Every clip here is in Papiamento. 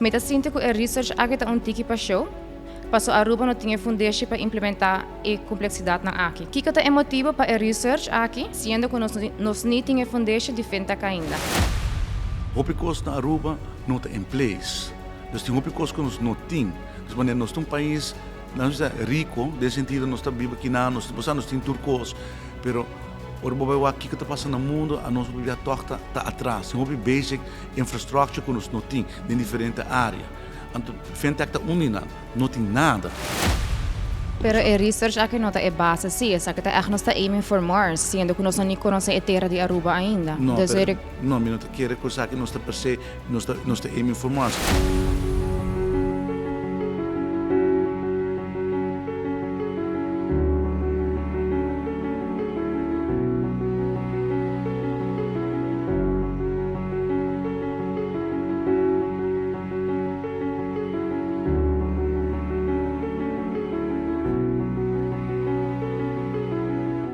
Mi ta sinti ku e research aki ta un tiki pa show, paso Aruba no tin e fundeshi pa implementa e kompleksidatnan aki. Kiko ta e motibu pa e research aki, siendo ku nos nos ni tin e fundeshi di fintech ainda? Hopi kos na Aruba no ta in place. Dus tin hopi kos ku nos no tin. Dus manera nos ta un pais, laat nos bisa, riko, den sentido nos ta biba kinan, nos bo sa nos tin tur kos, pero ora bo bai wak kiko ta pasa na mundo, anos bo bia tòg ta ta atras. Tin hopi basic infrastructure ku nos no tin den diferente área. Anto fintech ta un di nan. No tin nada. Pero e research aki no ta e base si, esaki ta ègt nos ta aiming for Mars, siendo ku nos no ni konosé e tera di Aruba ainda. No, pero no, mi no ta kere ku esaki nos ta per se nos ta nos ta aiming for Mars.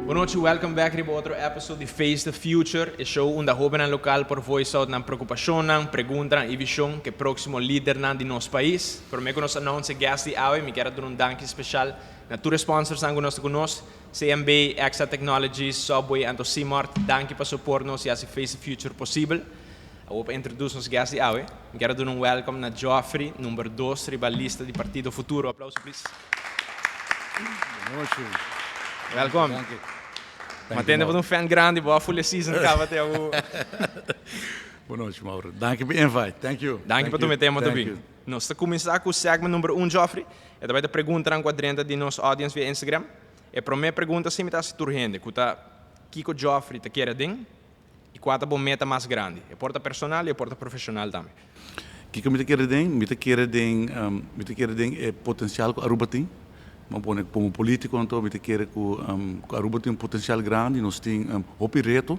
Bon nochi, welcome back riba otro episode di Face the Future, e show unda hobennan local por voice out nan preocupacionnan, preguntanan y vision cu e proximo lidernan di nos pais. Prome cu nos announce e guest di awe, mi kier a duna un danki special na tur e sponsorsnan cu nos ta cu nos, CMB, Exa Technologies, Subway anto Simart, danki pa support nos y haci Face the Future posibel. Awor pa introduce nos guest di awe, mi kier a duna un welcome na Geoffrey, number dos riba lista di Partido Futuro. Aplauso please. Bon nochi. Welcome. Danki. Mi a tende bo ta un fan grandi, bo a full e season caba te awo. Bon nochi Mauro. Danki pa e invite. Thank you. Danki pa tuma e tempo ta bin. Nos ta cuminsa cu segment number un Geoffrey. E ta bay ta preguntanan cu a drenta di nos audience via Instagram. E prome pregunta si mi ta haci tur hende cu ta kico Geoffrey ta kere den y cua ta bo meta mas grandi? E por ta personal y e por ta profesional tambe. Kico mi ta kere den? Mi ta kere den mi ta kere den e potencial cu Aruba tin. Bo pone como politico anto mi ta kere cu cu Aruba tin un potencial grandi, nos tin hopi reto,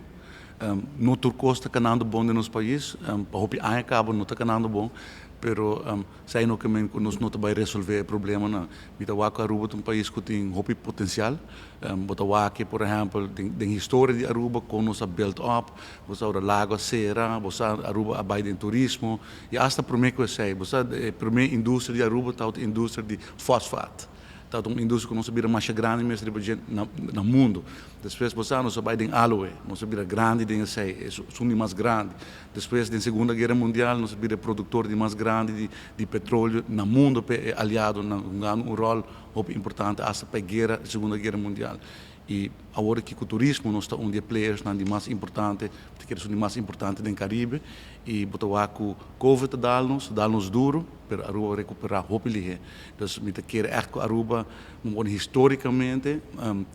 no tur cos ta canando bon den nos pais, pa hopi aña caba no ta canando bon, pero Esei no ke men ku nos no ta bai resolvé e problemanan. Mi ta wak ku Aruba ta un pais ku tin hopi potensial. Bo ta wak por ehèmpel den historia di Aruba kon nos a build up, bo sa ora lago a sera, bo sa Aruba a bai den turismo i asta promé ku esei bo sa e promé industria di Aruba tabata industria di fosfat. Tabata un industria ku nos a bira masha grandi mes riba dje na mundu. Despues bo sa nos a bai den aloe, nos a bira grandi den esei, esun di mas grandi. Despues den Segunda Guera Mundial nos a bira e productor di mas grandi di di petroleo na mundo p'e e aliadonan hungando un rol hopi importante hasta p'e guera di Segunda Guera Mundial. Y awor aki cu turismo nos ta un di e playersnan di mas importante, ta kere esun di mas importante den Caribe y bo ta wak cu Covid ta dal nos, ta dal nos duro, pero Aruba a recupera hopi lihe. Dus mi ta kere echt cu Aruba, mi pone historicamente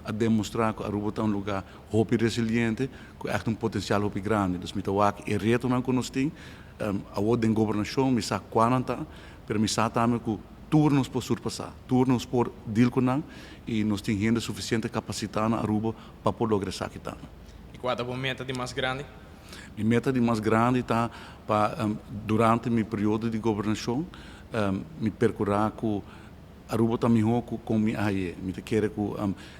a demostra cu Aruba ta un lugar hopi resiliente, ku ègt un potensial hopi grandi. Dus mi ta wak e retonan ku nos tin awor den gobernashon, mi sa kua nan ta, pero mi sa tambe ku tur nos por surpasá, tur nos por deal ku nan i nos tin hende sufisiente kapasitá na Aruba pa por logra esaki tambe. I kua ta bo meta di mas grandi? Mi meta di mas grandi ta pa durante mi periodo di gobernashon mi perkurá ku Aruba ta mihó ku kon mi a haye. Mi ta kere ku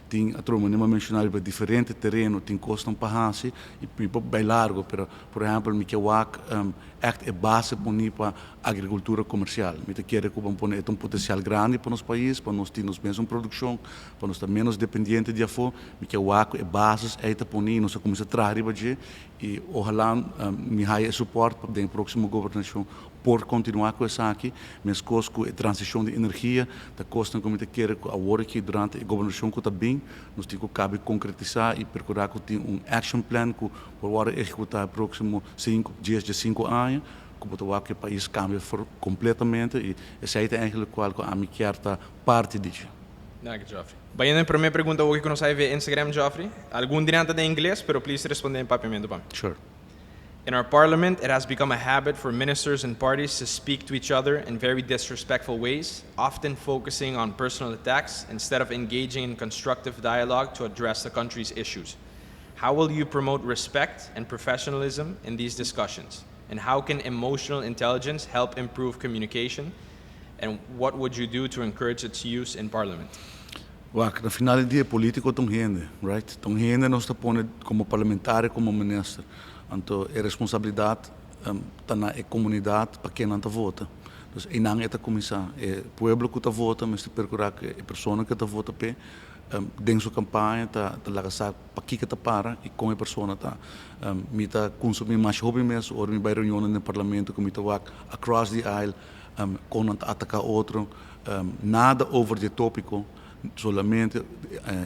tin atrobe manera mi a menshoná riba diferente tereno tin kosnan pa hasi i mi por bai largo pero por ehèmpel mi ke wak ègt e base poni pa agrikultura komersial. Mi ta kere ku bo pone e ta un potensial grandi pa nos pais pa nos tin nos mesun produkshon pa nos ta ménos dependiente di afó. Mi ke wak ku e bases ei ta poni i nos a kuminsá traha riba dje i ohalá mi haya e supòrt pa den e próksimo gobernashon Por kontinuá ku esaki, meskos ku e transishon di energia, ta kosnan ku mi ta kere ku awor aki durante e gobernashon ku ta bin, nos tin ku kabe konkretisá i perkurá ku tin un action plan ku por wòrdu ehekutá e próksimo sinku, dies, diesinku aña, ku bo ta wak ku e pais kambia for kompletamente i esei ta eigenlijk kual ku ami kier ta parti di dje. Danki Geoffrey. Bayendo e promé pregunta awor ku nos a via Instagram Geoffrey. Algun di nan ta den ingles, pero please respondé den papiamentu pa mi. Sure. In our parliament, it has become a habit for ministers and parties to speak to each other in very disrespectful ways, often focusing on personal attacks instead of engaging in constructive dialogue to address the country's issues. How will you promote respect and professionalism in these discussions? And how can emotional intelligence help improve communication? And what would you do to encourage its use in parliament? Wak, na final di dia politico ta un hende, right? Ta un hende nos ta pone como parlamentario, como minister. Anto e responsabilidad ta na e comunidad pa ken nan ta vota. Dus einan e ta kuminsá. E pueblo ku ta vota mester perkurá ku e persona ku ta vota p'e den su kampaña ta laga sa pakiko ta para i kon e persona ta. Mi ta kunsumí masha hopi mes ora mi bai reunionnan den parlamento ku mi ta wak across the aisle kon nan ta ataká otro. Nada over di e tópiko, solamente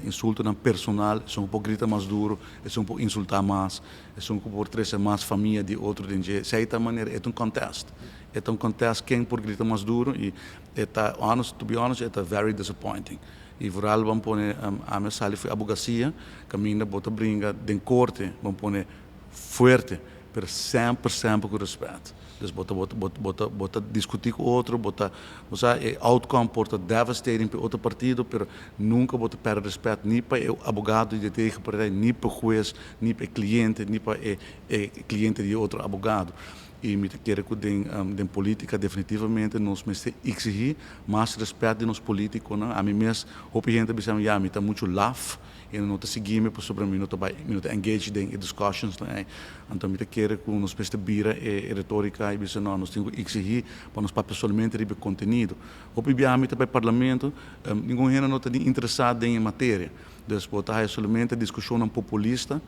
insultonan personal, esun ku por grita mas duro, esun ku por insultá mas, esun ku por trese mas famia di otro den dje. Esei ta manera, e ta un contest. E ta un contest ken por grita mas duro i e ta honest, to be honest, e ta very disappointing. I vooral ban pone ami a sali for abogacia caminda bo ta bringa den corte ban pone fuerte pero semper semper cu respet. Dus bo ta bo bo ta bo ta discuti cu otro bo ta bo sa e outcome por ta devastating pa e otro partido pero nunca bo ta perde respet ni pa e abogado di e tegenpartij ni pa hues ni pa e cliente ni pa e e cliente di e otro abogado. I mi ta kere ku den den politika definitivamente nos mester eksihí mas rèspèt di nos politikonan. Ami mes hopi hende ta bisa mi, ya mi ta muchu laf i nan no ta sigui mi pasobra mi no ta bai mi no ta engage den e discussionsnan ei. Anto mi ta kere ku nos mester bira e retorika i bisa no, nos tin ku eksihí pa nos papia solamente riba e kontenido. Hopi biaha mi ta bai parlamento, ningun hende no ta ni interesá den e materia. Dus bo ta haya solamente diskushonnan populista.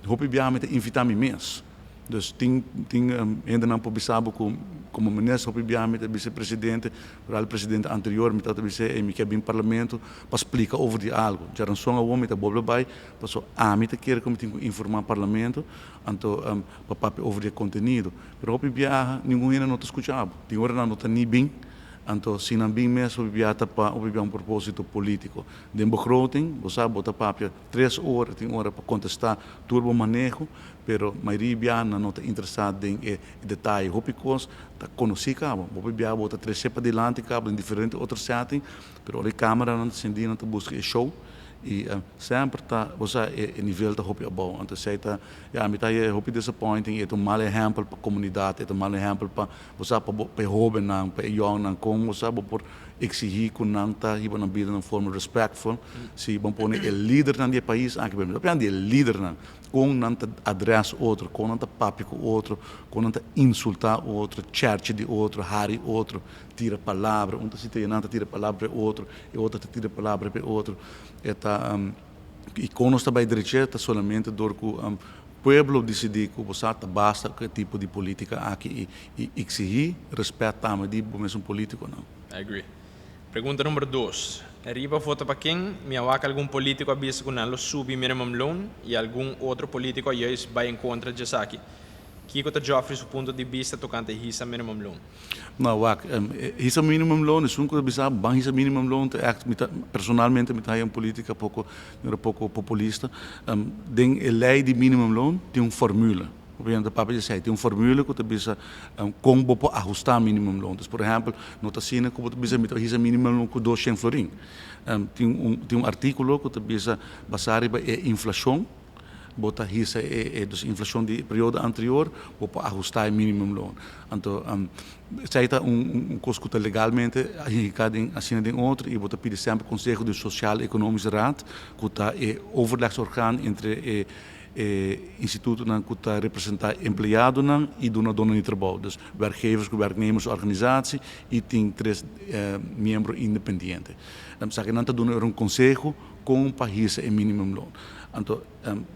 Hopi biaha mi ta invitá mi mes. Dus tin tin hendenan por bisa bo ku komo minister hopi biaha mi ta bisa e presidente, vooral e presidente anterior mi tabata bis'é ey mi ke bin parlamento pa splika over di algu. Djaranson awor mi ta bolbe bai paso ami ta kere ku mi tin ku informa parlamento anto pa papia over di e kontenido. Pero hopi biaha ningun hende no ta skucha bo. Tin ora nan no ta ni bin anto si nan bin mes hopi biaha ta pa hopi biaha un proposito politiko. Den begroting bo sa bo ta papia tres ora tin ora pa kontestá tur bo maneho. Pero mayoria bia nan no ta interesá den e detaye. Hopi kos ta konosí kaba. Hopi bia bo ta tresé padilanti kaba den diferente otro setting, pero ora e kameranan ta sendí nan ta buska e show i semper ta, bo sa, e nivel ta hopi abou. Anto esei ta, ya, mi ta haña hopi disappointing i e ta un mal ehèmpel pa komunidat, e ta un mal ehèmpel pa, bo sa, pa bo, pa e hóbennan, pa e yòngnan, kon, bo sa, bo por eksihí ku nan ta hiba nan bida na un forma respectful si bo pone e lidernan di e pais aki, mi ta papia di e lidernan. Kon nan ta adres otro, kon nan ta papia ku otro, kon nan ta insultá otro, chèrchi di otro, hari otro, tira palabra. Un ta sinti e nan ta tira palabra pa e otro, e otro ta tira palabra pa e otro. E ta, i kon nos ta bai drech'é ta solamente dor ku pueblo disidí ku bo sa ta basta ku e tipo di polítika aki i i eksihí rèspèt tambe di bo mesun polítikonan. I agree. Pregunta number dos. Riba vota pa ken? Mi a wak algun politico a bisa cu nan lo subi minimum loon y algun otro politico a juist bay en contra djesaki. Kico ta Geoffrey su punto di bista tocante hisa minimum loon? No, wak, hisa minimum loon, esun cu ta bisa ban hisa minimum loon ta echt, mi ta, personalmente mi ta haya un politica poco, poco populista. Den e ley di minimum loon tin un formule. Gobierno ta papia di esei. Tin un formule ku ta bisa kon bo por ahustá minimum loon. Dus por ehèmpel, no ta asina ku bo ta bisa mi ta hisa minimum loon ku dos shen florin. Tin un tin un artíkulo ku ta bisa basá riba e inflashon bo ta hisa e e dus inflashon di e periodo anterior bo por ahustá e minimum loon. Anto esei ta un un kos ku ta legalmente hinká den asina den otro i bo ta pidi semper konseho di Sociaal Economische Raad ku ta e overlegsorgaan entre e E institutonan ku ta representá empleadonan i dunadónan di trabou, dus werkgevers ku werknemersorganisatie i tin tres miembro independiente. Esaki nan ta duna un konseho kon pa hisa e minimumloon. Anto,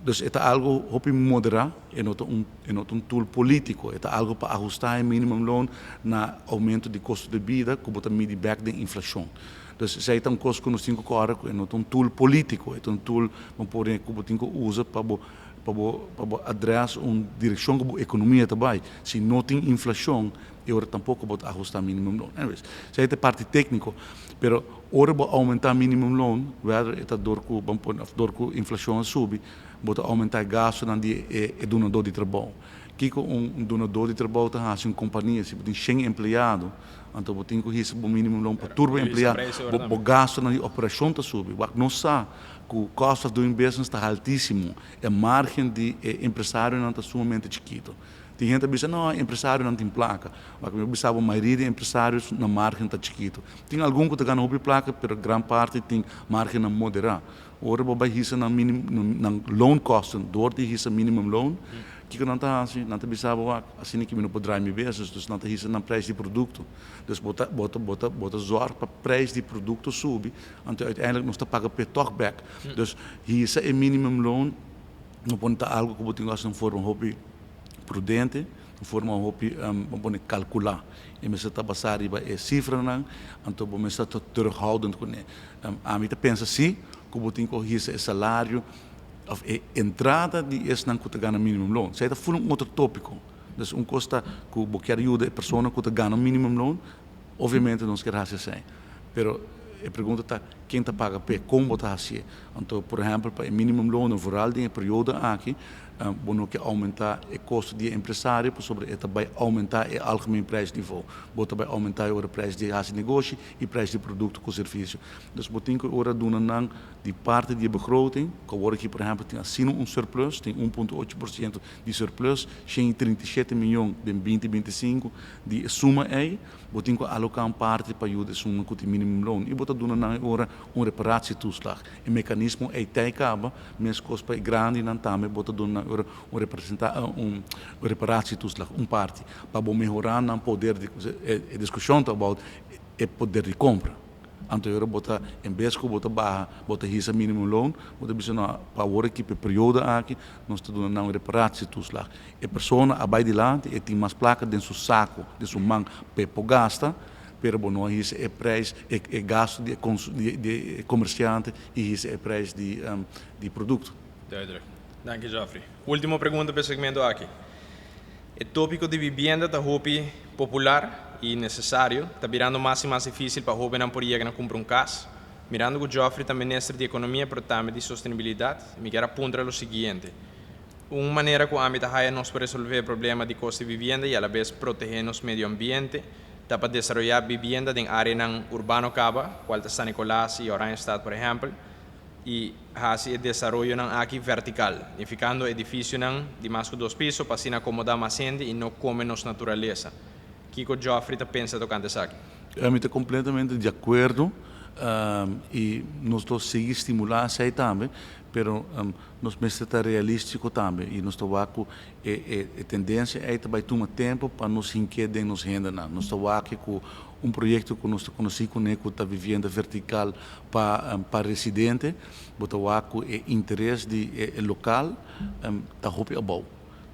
dus e ta algu hopi moderá, e no ta un e no ta un tool polítiko, e ta algu pa ahustá e minimumloon na oumento di kosto di bida ku bo ta midi bèk den inflashon. Dus esei ta un kos ku nos tin ku kòrda ku e no ta un tool polítiko, e ta un tool bo por ku bo tin ku usa pa bo pa bo pa bo adrès un direkshon ku bo ekonomia ta bai. Si no tin inflashon e ora tampoko bo ta ahustá minimum loon. Anyways, esei ta e parti tékniko. Pero ora bo oumentá minimum loon, wèther e ta dor ku bo pone òf dor ku inflashon a subi, bo ta oumentá e gastunan di e e dunadó di trabou. Kiko un dunadó di trabou ta hasi un kompania si bo tin shen empleado? Anto bo tin ku hisa bo minimum loon pa tur bo empleado. Bo gastunan di operashon ta subi. Wak nos sa ku cost of doing business ta haltísimo. E margen di e empresarionan ta sumamente chikitu. Tin hende ta bisa, no, e empresarionan tin plaka. Wak mi a bisa bo mayoria di empresarios nan margen ta chikitu. Tin algun ku ta gana hopi plaka, pero gran parti tin margennan moderá. Ora bo bai hisa nan minim nan loonkosten dor di hisa minimum loon. Kiko nan ta hasi? Nan ta bisa bo, "Wak, asina ku mi no por draai mi business," dus nan ta hisa nan prijs di produkto. Dus bo ta zorg pa prijs di produkto subi, anto uiteindelijk nos ta paga p'e toch back. Dus hisa e minimumloon, no por ta algo ku bo tin ku forma hopi prudente, forma hopi bo kalkulá. I mester ta basá riba e sifranan, anto bo mester ta terughoudend kuné. Ami ta pensa si, ku bo tin ku hisa e salario òf e entrada di esnan ku ta gana minimumloon. Esei ta un otro tópiko. Dus un kos ta ku bo ke yuda e persona ku ta gana minimumloon, obviamente nos ke hasi esei. Pero e pregunta ta ken ta paga p'e, kon bo ta hasi. Anto, por ehèmpel, pa e minimumloon, vooral den e periodo aki, bo no ke oumentá e kosto di empresario, pasobra e tambe oumentá e algemeen prijsniveau. Bo tambe oumentá e prijs di hasi negoshi i prijs di produkto ku servisio. Dus bo tin ku ora duna nan di parti di begroting, ku awor aki, por ehèmpel, tin asina un surplus, tin 1,8% di surplus, 137 mion den 2025 di suma ei, bo tin ku aloká un parti pa yuda suma ku minimumloon. I bo ta duna nan ora un reparatietoeslag. E mekanismo ei t'ei kaba, meskos pa grandinan tambe bo ta duna nan ora un representa un reparatietoeslag, un parti, pa bo mehorá nan poder di e diskushon ta about e poder di kompra. Anto ora bo ta en bes ku bo ta baha, bo ta hisa minimumloon, bo ta bisa no, pa awor aki, pa periodo aki, nos ta duna un reparatietoeslag. E persona a bai dilanti e tin mas plaka den su saku, den su man, pa por gasta, pero bo no hisa e prijs, e gasto di komersiante i hisa e prijs di produkto. Duidelijk. Dank je, Geoffrey. Último pregunta pa e segmento aki. E tópiko di vivienda ta hopi popular i nesesario. Ta birando mas i mas difísil pa hóbennan por yega na kumpra un kas. Mirando ku Geoffrey ta minister di Ekonomia, pero tambe di Sostenibilidat, mi ke puntra lo siguiente. Un manera ku ami ta haya nos pa resolvé e problema di kosto di vivienda i a la bes protehé nos medio ambiente, ta pa desaroyá vivienda den área urbano kaba, kual ta San Nicolas i Oranjestad, por ehèmpel, i hasi e desaroyonan aki vertikal, nifikando edifisionan di mas ku dos piso, pa asina akomodá mas hende i no kome nos naturalesa. Kiko Geoffrey ta pensa tokante esaki? Mi ta kompletamente di akuerdo i nos ta sigui stimulá esei tambe, pero nos mester ta realístiko tambe i nos ta wak e tendensia ei ta bai tuma tempu pa nos hink'é den nos hendenan. Nos ta wak ku un proyekto ku nos ta konosí kuné ku ta vivienda vertikal pa residente, bo ta wak ku e interes di e lokal ta hopi abou.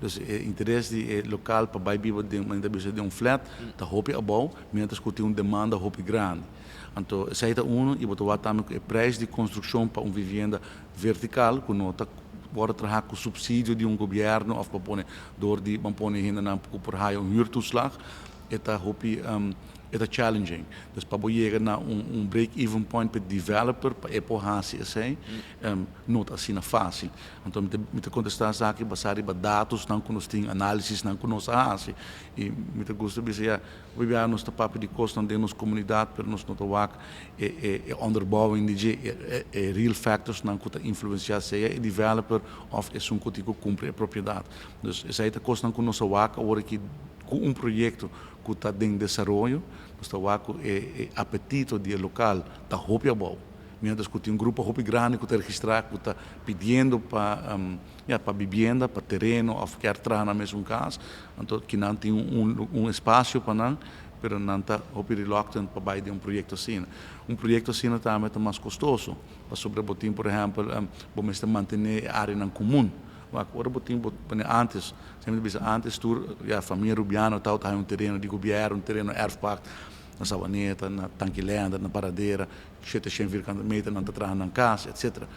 Dus e interes di e lokal pa bai biba den un flat ta hopi abou, mientras ku tin un demanda hopi grandi. Anto, esei ta uno, i bo ta wak tambe ku e prijs di konstrukshon pa un vivienda vertikal, ku no ta por traha ku supsidio di un gobièrnu òf pa pone dor di ban pone hendenan ku por haya un huurtoeslag, e ta hopi e ta challenging. Dus pa bo yega na un break-even point pa developer pa e por hasi esei, no ta asina fásil. Anto mi ta kontestá esaki basá riba datosnan ku nos tin, análisisnan ku nos a hasi. I mi ta gusta bisa ya, hopi biaha nos ta papia di kosnan den nos komunidat, pero nos no ta wak e onderbouwing di dje, e real factorsnan ku ta influensiá sea e developer òf esun ku tin ku kumpra e propiedat. Dus esei ta kosnan ku nos a wak awor aki ku un proyekto ku ta den desaroyo, nos ta wak ku e apetito di e lokal ta hopi abou. Mientras ku tin un grupo hopi grandi ku ta registrá, ku ta pidiendo pa, ja, pa vivienda, pa tereno òf ke traha na mesun kas. Anto ku nan tin un espasio pa nan, pero nan ta hopi reluctant pa bai den un proyekto asina. Un proyekto asina tambe ta mas kostoso. Pasobra bo tin, por ehèmpel, bo mester mantené e áreanan komun. Awor bo tin, antes, semper bisa antes tur, ja, famia Rubiano tabata un tereno di gobièrnu, un tereno erfpacht, na Savaneta, na Tanki Leendert, na Paradera, 700 vierkante meter, nan ta traha nan kas, etc.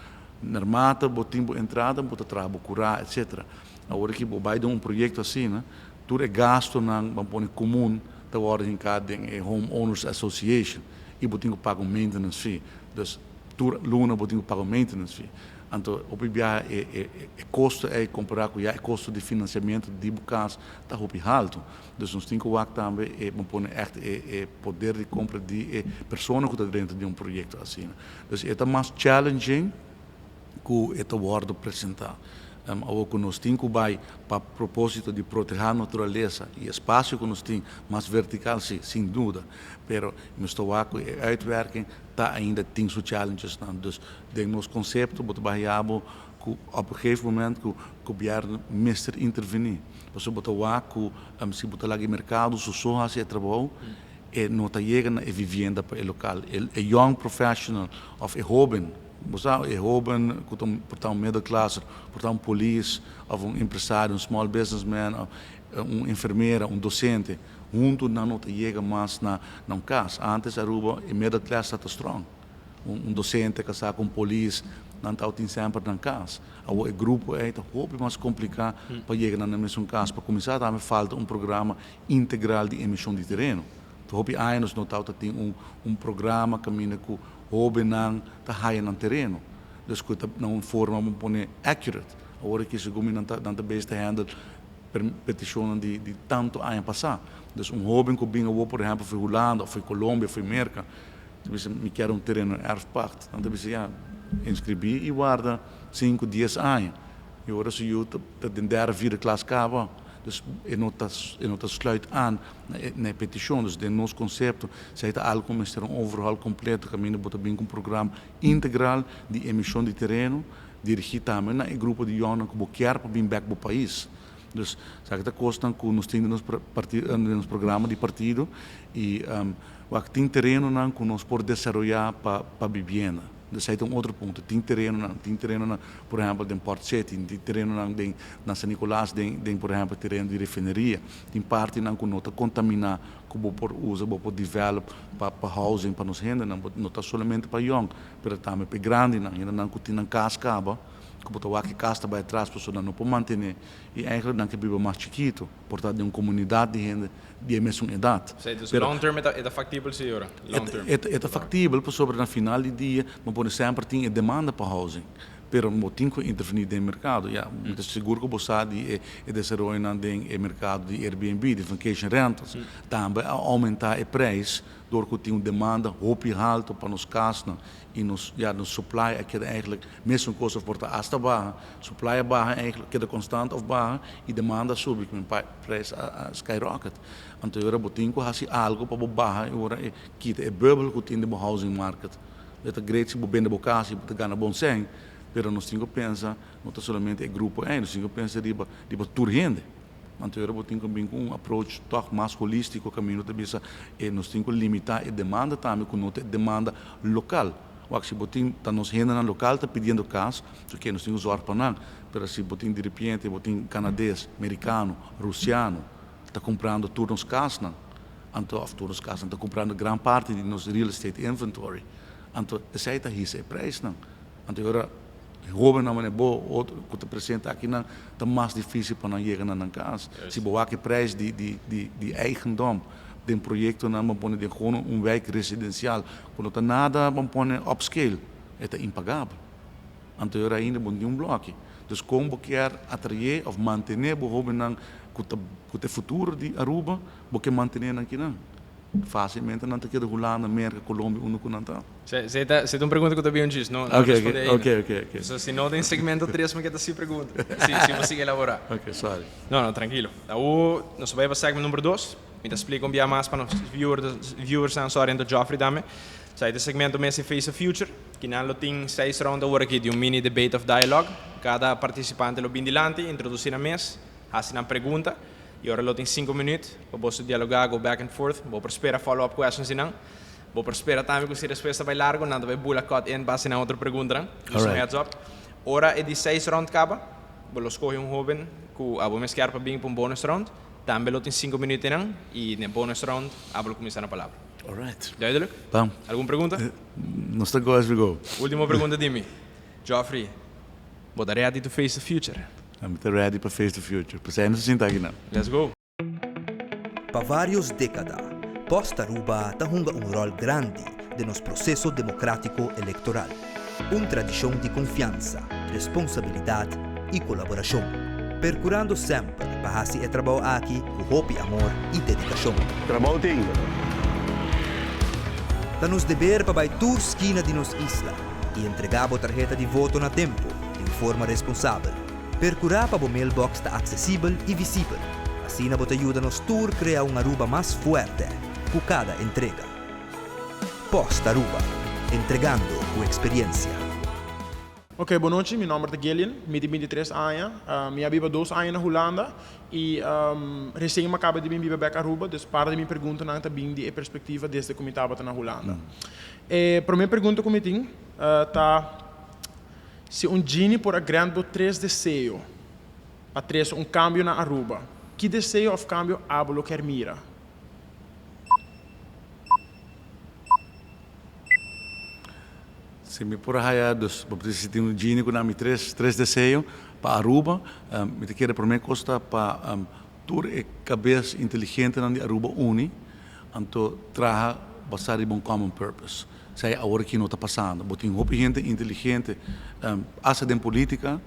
Naarmate bo tin bo entrada, bo ta traha bo kurá, etc. Awor ku bo bai den un proyekto asina, tur e gastonan, ban pone komun, ta wòrdu hinká den e homeowners association i bo tin ku paga un maintenance fee. Dus tur luna bo tin ku paga un maintenance fee. Anto, hopi biaha e kosto ei kompará ku ya e kosto di finansiamentu di bo kas ta hopi haltu. Dus nos tin ku wak tambe e ban pone echt e poder di kompra di e persona ku ta dentro di un proyekto asina. Dus e ta mas challenging ku e ta wòrdu presentá. Awor ku nos tin ku bai pa propósito di protehá naturalesa i espasio ku nos tin mas vertikal, si, sin duda. Pero nos ta wak ku e uitwerking ta ainda tin su challenges nan. Dus den nos konsepto bo ta bahia bo. Ku op een gegeven moment ku gobièrnu mester intervení. Pasobra bo ta wak ku si bo ta laga e merkado so so hasi e trabou, e no ta yega na e vivienda pa e lokal. E young professional òf e hóben, bo sa, e hóben ku ta por ta un middelklasser, por ta un polis òf un empresario, un small businessman òf un enfermera, un dosente, huntu nan no ta yega mas na un kas. Antes Aruba e middelklas ta ta strong. Un dosente kasá ku un polis, nan tabatin semper nan kas. Awor e grupo ei ta hopi mas kompliká pa yega na nan mesun kas. Pa kuminsá tambe falta un programa integral di emishon di tereno. Ta hopi aña nos no tabata tin un un programa kaminda ku hóbennan ta haya nan tereno. Dus ku ta na un forma bo pone accurate. Awor aki segun mi nan ta nan ta bezig ta handle petishonnan di di tantu aña pasá. Dus un hóben ku bin awor por ehèmpel for Hulanda òf for Colombia òf for Merka Ta bisa, Mi kier un tereno erfpacht. Nan ta bisa, Ya, inskribí i warda sinku, dies aña. I ora su yu ta den derde, vierde klas kaba. Dus e no ta e no ta sluit aan na e na e petishon. Dus den nos konsepto esei ta algu ku mester un overhaul kompleto kaminda bo ta bin ku un programa integral di emishon di tereno dirigí tambe na e grupo di yònnan ku bo kier pa bin bèk bo pais. Dus esaki ta kosnan ku nos tin den nos den nos programa di partido i wak tin terenonan ku nos por desaroyá pa pa bibienda. Dus esei ta un otro punto. Tin terenonan, tin terenonan por ehèmpel den Port City, tin terenonan den na San Nicolas den den por ehèmpel tereno di refineria. Tin partinan ku no ta kontaminá ku bo por usa, bo por develop pa pa housing pa nos hendenan. No ta solamente pa yòn, pero tambe pa e grandinan, hendenan ku tin nan kas kaba. Ku bo ta wak e kas ta bai atras pasobra nan no por mantené i eigenlijk nan ke biba mas chikitu, por ta den un komunidat di hende di e mesun edat. Sí, dus long term e ta e ta faktibel sí ora, long term. E ta faktibel pasobra na final di dia bo pone semper tin e demanda pa housing, pero bo tin ku intervení den merkado. Ya, mi ta sigur ku bo sa di e e desaroyonan den e merkado di Airbnb, di vacation rentals, tambe a oumentá e prijs dor ku tin un demanda hopi haltu pa nos kasnan. I nos, ya, nos supply a keda eigenlijk mesun kos of por ta asta baha. Supply a baha eigenlijk, keda konstant of baha i demanda a subi ku prijs a skyrocket. Anto e ora bo tin ku hasi algu pa bo baha e ora e kita e bubble ku tin den bo housing market. E ta great si bo bende bo kas i bo ta gana bon sèn, pero nos tin ku pensa no ta solamente e grupo ei, nos tin ku pensa riba riba tur hende. Anto ora bo tin ku bin ku un approach tòg mas holístiko kaminda ta bisa e nos tin ku limitá e demanda tambe ku no ta e demanda lokal. Wak si bo tin ta nos hendenan lokal ta pidiendo kas, oke nos tin ku zòrg pa nan, pero si bo tin diripiente bo tin kanades, merikano, rusiano ta kumprando tur nos kasnan, anto òf tur nos kasnan ta kumprando gran parti di nos real estate inventory, anto esei ta hisa e preisnan. Anto e ora e hóbennan manera bo otro ku ta presente akinan ta mas difísil pa nan yega na nan kas. Si bo wak e preis di di di di eigendom den proyektonan bo pone den gewoon un wijk residensial ku no ta nada bo pone upscale e ta impagabel. Anto e ora ainda bo no tin un blòki. Dus kon bo kier atraé òf mantené bo hóbennan ku ta ku ta e futuro di Aruba bo ke mantené nan kinan? Fásilmente nan ta keda Hulanda, Merka, Colombia unda ku nan ta. Se ta un pregunta ku ta bin un djis, no no responde ainda. Ok, ok, ok. So si no den segmento tres mi ke ta hasi pregunta, si si bo sigui elaborá. Ok, sorry. No, no, trankilo. Awor nos ta bai pa segment number dos. Mi ta splika un bia mas pa nos viewersnan, sorry, anto Geoffrey tambe. Sa e ta segmento mes di Face the Future. Kinan lo tin seis round awor aki di un mini debate of dialogue. Kada partisipante lo bin dilanti, introdusí nan mes, hasi nan pregunta. I ora lo tin sinku minüt pa boso dialogá, go back and forth. Bo por spera follow up questions di nan. Bo por spera tambe ku si respuesta bai largu, nan ta bai bula cut in pa hasi nan otro preguntanan. Just un heads up. Ora e di seis round kaba, bo lo skohe un hóben ku abo mes kier pa bin pa un bonus round. Tambe lo tin sinku minüt einan i den bonus round abo lo kuminsá na palabra. Alright. Duidelijk? Bam. Algun pregunta? Nos ta go as we go. Último pregunta di mi. Geoffrey, bo ta ready to face the future? Mi ta ready pa face the future. P'esei nos a sinta aki nan. Let's go! Pa varios dékada, Post Aruba ta hunga un ròl grandi den nos proseso demokratiko elektoral. Un tradishon di konfiansa, responsabilidat i kolaborashon. Perkurando semper pa hasi e trabou aki ku hopi amor i dedikashon. Trabou tin! Ta nos deber pa bai tur skina di nos isla i entregá bo tarheta di voto na tempu di un forma responsabel. Perkurá pa bo mailbox ta aksesibel i visibel. Asina bo ta yuda nos tur krea un Aruba mas fuerte ku kada entrega. Post Aruba, entregando ku eksperiensia. Ok, bon nochi, mi nomber ta Gillian, mi tin 23 aña, mi a biba 2 aña na Hulanda y recien mi a caba di bin biba bek Aruba, dus par di mi preguntanan ta bin di e perspectiva desde cu mi tabata na Hulanda. E prome pregunta cu mi tin ta si un genie por a grant bo tres deseo pa trece un cambio na Aruba, ki deseo of cambio abo lo kier mira? Si mi por a haya, dus bo por si tin un genie cu na mi tres, tres deseo pa Aruba, mi ta kere prome cos ta pa tur e cabes inteligentenan di Aruba uni, anto traha basa riba un common purpose. Esei awor aki no ta pasando. Bo tin hopi hende inteligente, hasta den politica,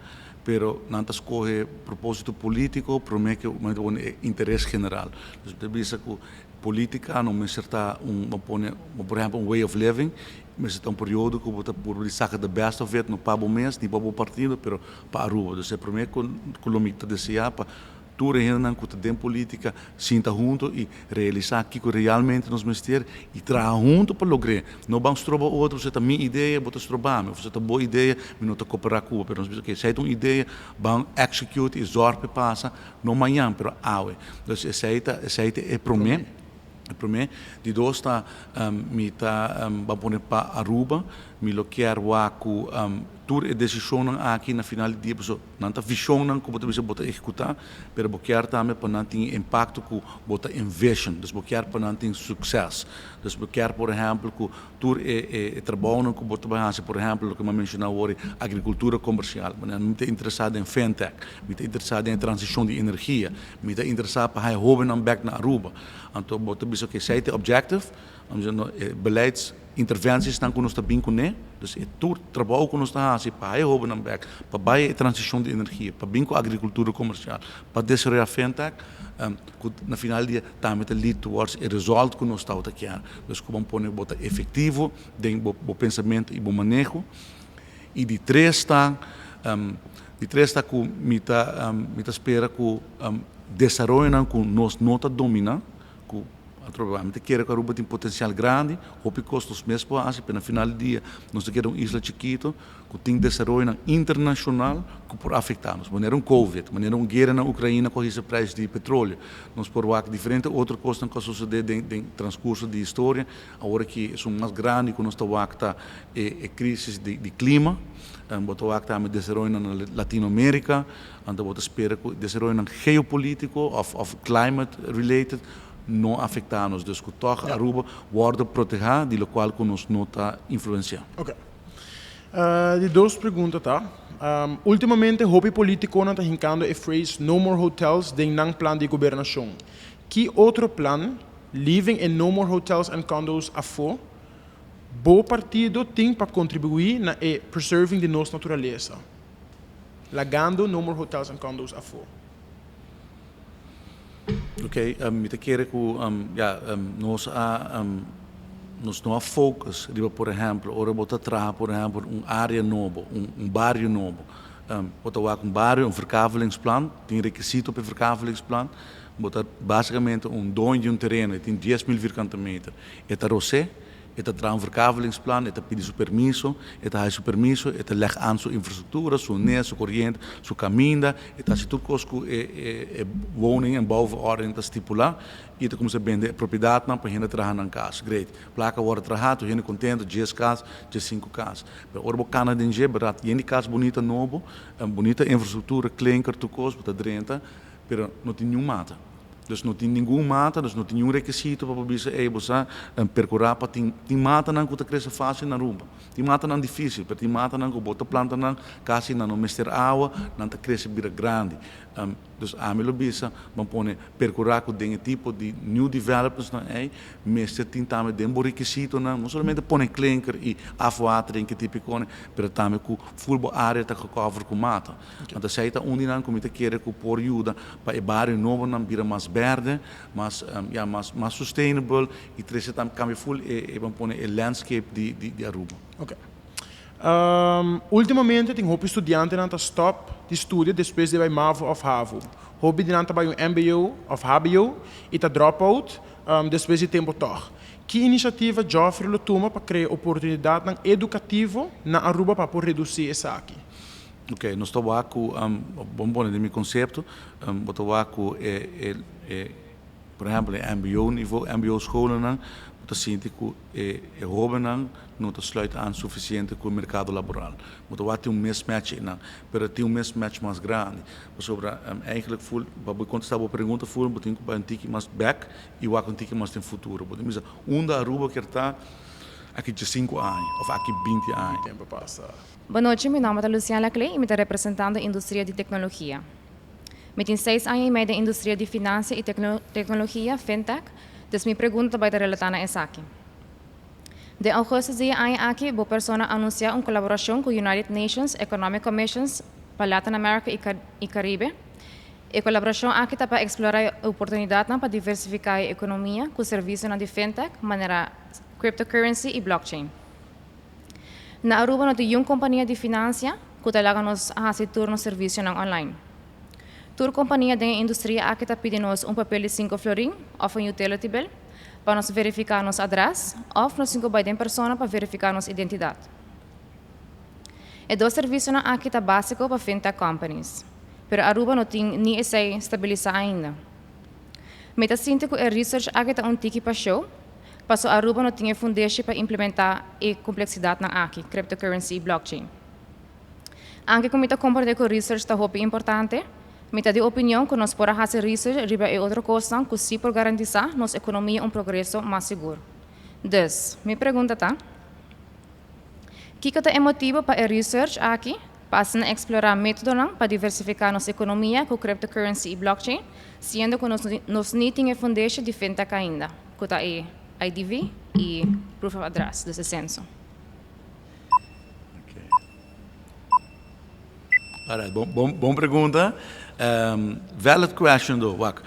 pero nan ta scoge proposito politico prome cu e interes general. Dus mi ta bisa cu Politica no mester ta un, bo pone, por ehempel, un way of living, mester ta un periodo cu bo ta purba di saca the best of it, no pa bo mes, ni pa bo partido, pero pa Aruba. Dus e prome cu cu lo mi ta desea pa tur e hendenan cu ta den politica sinta hunto y realisa kico realmente nos mester y traha hunto pa logr'e. No ban stroba otro, pasobra ta mi idea, bo ta stroba mi, of pasobra ta bo idea, mi no ta coopera cu bo. Pero nos bisa, ok, esey ta un idea, ban execute y zorg p'e pasa. No mañan, pero awe. Dus esei ta, esei ta e promé. E promé. Di dos ta, mi ta, ban pone pa Aruba, mi lo kier wak ku tur e desishonnan aki na final di dia, pasobra nan ta vishonnan ku bo ta bisa bo ta ehekutá, pero bo kier tambe pa nan tin e impakto ku bo ta envision. Dus bo kier pa nan tin sukses. Dus bo kier por ehèmpel ku Tur e trabounan ku bo ta bai hasi, por ehèmpel loke mi a menshoná awor, e agrikultura komersial. Mi ta interesá den fintech, mi ta interesá den e transishon di energia, mi ta interesá pa haña hóbennan bèk na Aruba. Anto bo ta bisa oke, esei ta e objective, e beleidsintervensiesnan ku nos ta bin kuné, dus e tur trabou ku nos ta hasi pa haña hóbennan bèk, pa bai e transishon di energia, pa bin ku agrikultura komersial, pa desaroyá fintech, ku na final di dia tambe ta lead towards e result ku nos tabata kier. Dus ku bo pone bo ta efektivo den bo bo pensamentu i bo maneho. I di tres ta di tres ta ku mi ta mi ta spera ku desaroyonan ku nos no ta dominá, ku atrobe mi ta kere ku Aruba tin potensial grandi, hopi kos nos mes por hasi, pero na final di dia nos ta keda un isla chikito. ku tin desaroyonan internashonal ku por afektá nos, manera un covid, manera un guera na Ukraina ku a hisa prijs di petroleo. Nos por wak diferente otro kosnan ku a sosodé den den transkurso di historia. Awor aki esun mas grandi ku nos ta wak ta e e krisis di di klima. Bo ta wak tambe desaroyonan na Latinoamerika, anto bo ta spera ku desaroyonan geopolitiko òf òf climate related no afektá nos. Dus ku tòg Aruba wòrdu protehá di lokual ku nos no ta influensiá. Di dos pregunta ta, Ultimamente hopi politiconan ta hincando e phrase no more hotels den nan plan di gobernacion. Ki otro plan, leaving e no more hotels and condos afo, bo partido tin pa contribui na e preserving di nos naturalesa? Lagando no more hotels and condos afo. Ok, mi ta kere ku ya nos a nos no a focus riba por ehèmpel ora bo ta traha por ehèmpel un área nobo, un bario nobo, bo ta wak un bario, un verkavelingsplan, tin rekisito pa e verkavelingsplan, bo ta basikamente un doño di un tereno, e tin 10.000 vierkante meter, e ta rosé. E ta traha un verkavelingsplan, e ta pidi su permiso, e ta haya su permiso, e ta leg aan su infrastruktura, su net, su koriente, su kaminda, e ta hasi tur kos ku e e woning en bouwverordening ta stipulá i e ta kuminsá bende e propiedatnan pa hende traha nan kas. Great. Plaka wòrdu trahá, tur hende kontentu, djes kas, djessinku kas. Pero ora bo kana den dje, bèrdat, yen di kas bunita nobo, bunita infrastruktura, klinker, tur kos, bo ta drenta, pero no tin niun mata. Dus no tin ningun mata, dus no tin niun rekisito pa bo bisa, ey, bo sa percura pa tin, tin matanan cu ta crece facil na Aruba. Tin matanan dificil, pero tin matanan cu bo ta planta nan, casi nan no mester awa, nan ta crece bira grandi. Dus ami lo bisa, ban pone percura cu den e tipo di new developments nan ey, mester tin tambe den bo rekisitonan, no solamente pone klinker y afwatering, ke tipo y cone, pero tambe cu ful bo area ta gecover cu mata. Anto esei ta un di nan ku mi ta kere ku por yuda pa e bario nobonan bira mas berde, mas ya mas mas sustainable i trese tambe kambia ful e e ban pone e landscape di di di Aruba. Ok. Ultimamente tin hopi studiantenan ta stop di studia despues di bai mavo of havo. Hopi di nan ta bai un mbo of hbo i ta drop out despues di tempo tog. Ki iniciativa Geoffrey lo tuma pa crea oportunidadnan educativo na Aruba pa por reduci esaki? Ok, nos ta wak cu, bon pone den mi concepto, bo ta wak cu e, e, e, por ehempel e mbo nivo, mbo scholennan, bo ta sinti cu e, e hobennan no ta sluit aan suficiente cu e mercado laboral. Bo ta wak tin un mismatch einan, pero tin un mismatch mas grandi, pasobra eigenlijk ful, pa bo contesta bo pregunta ful, bo tin cu bai un tiki mas bek y wak un tiki mas den futuro. Bo tin bisa, unda Aruba kier ta aki diescinco aña of aki 20 aña? Tempo pasa. Bon nochi, mi nomber ta Lucian Laclé y mi ta representando industria di tecnologia. Mi tin 6 aña y mei den industria di financia y tecnologia, fintech, dus mi pregunta ta bay ta relata na esaki. Den augustus di e aña aki, bo persona a anuncia un colaboracion cu United Nations Economic Commissions pa Latin America y Caribe. E colaboracion aki ta pa explora e oportunidadnan pa diversifica e economia cu servicionan di fintech, manera cryptocurrency y blockchain. Na Aruba no tin un compania di financia cu ta laga nos haci tur nos servicionan online. Tur compania den industria aki ta pidi nos un papel di 5 florin of un utility bill pa nos verifica nos adres of nos tin cu bay den persona pa verifica nos identidad. E dos servicionan aki ta basico pa fintech companies, pero Aruba no tin ni esey stabilisa ainda. Mi ta sinti cu e research aki ta un tiki pa show, paso Aruba no tin e fundeshi pa implementa e complexidadnan aki, cryptocurrency y blockchain. Aunke cu mi ta comprende cu research ta hopi importante, mi ta di opinion cu nos por haci research riba e otro cosnan cu si por garantisa nos economia un progreso mas sigur. Dus, mi pregunta ta: Kico ta e motibo pa e research aki pa asina explora metodonan pa diversifica nos economia cu cryptocurrency y blockchain, siendo cu nos no tin e fundeshi di fintech ainda, cu ta e IDV y proof of address, dus e censo? Ok. Alright, bon pregunta. Valid question though, wak.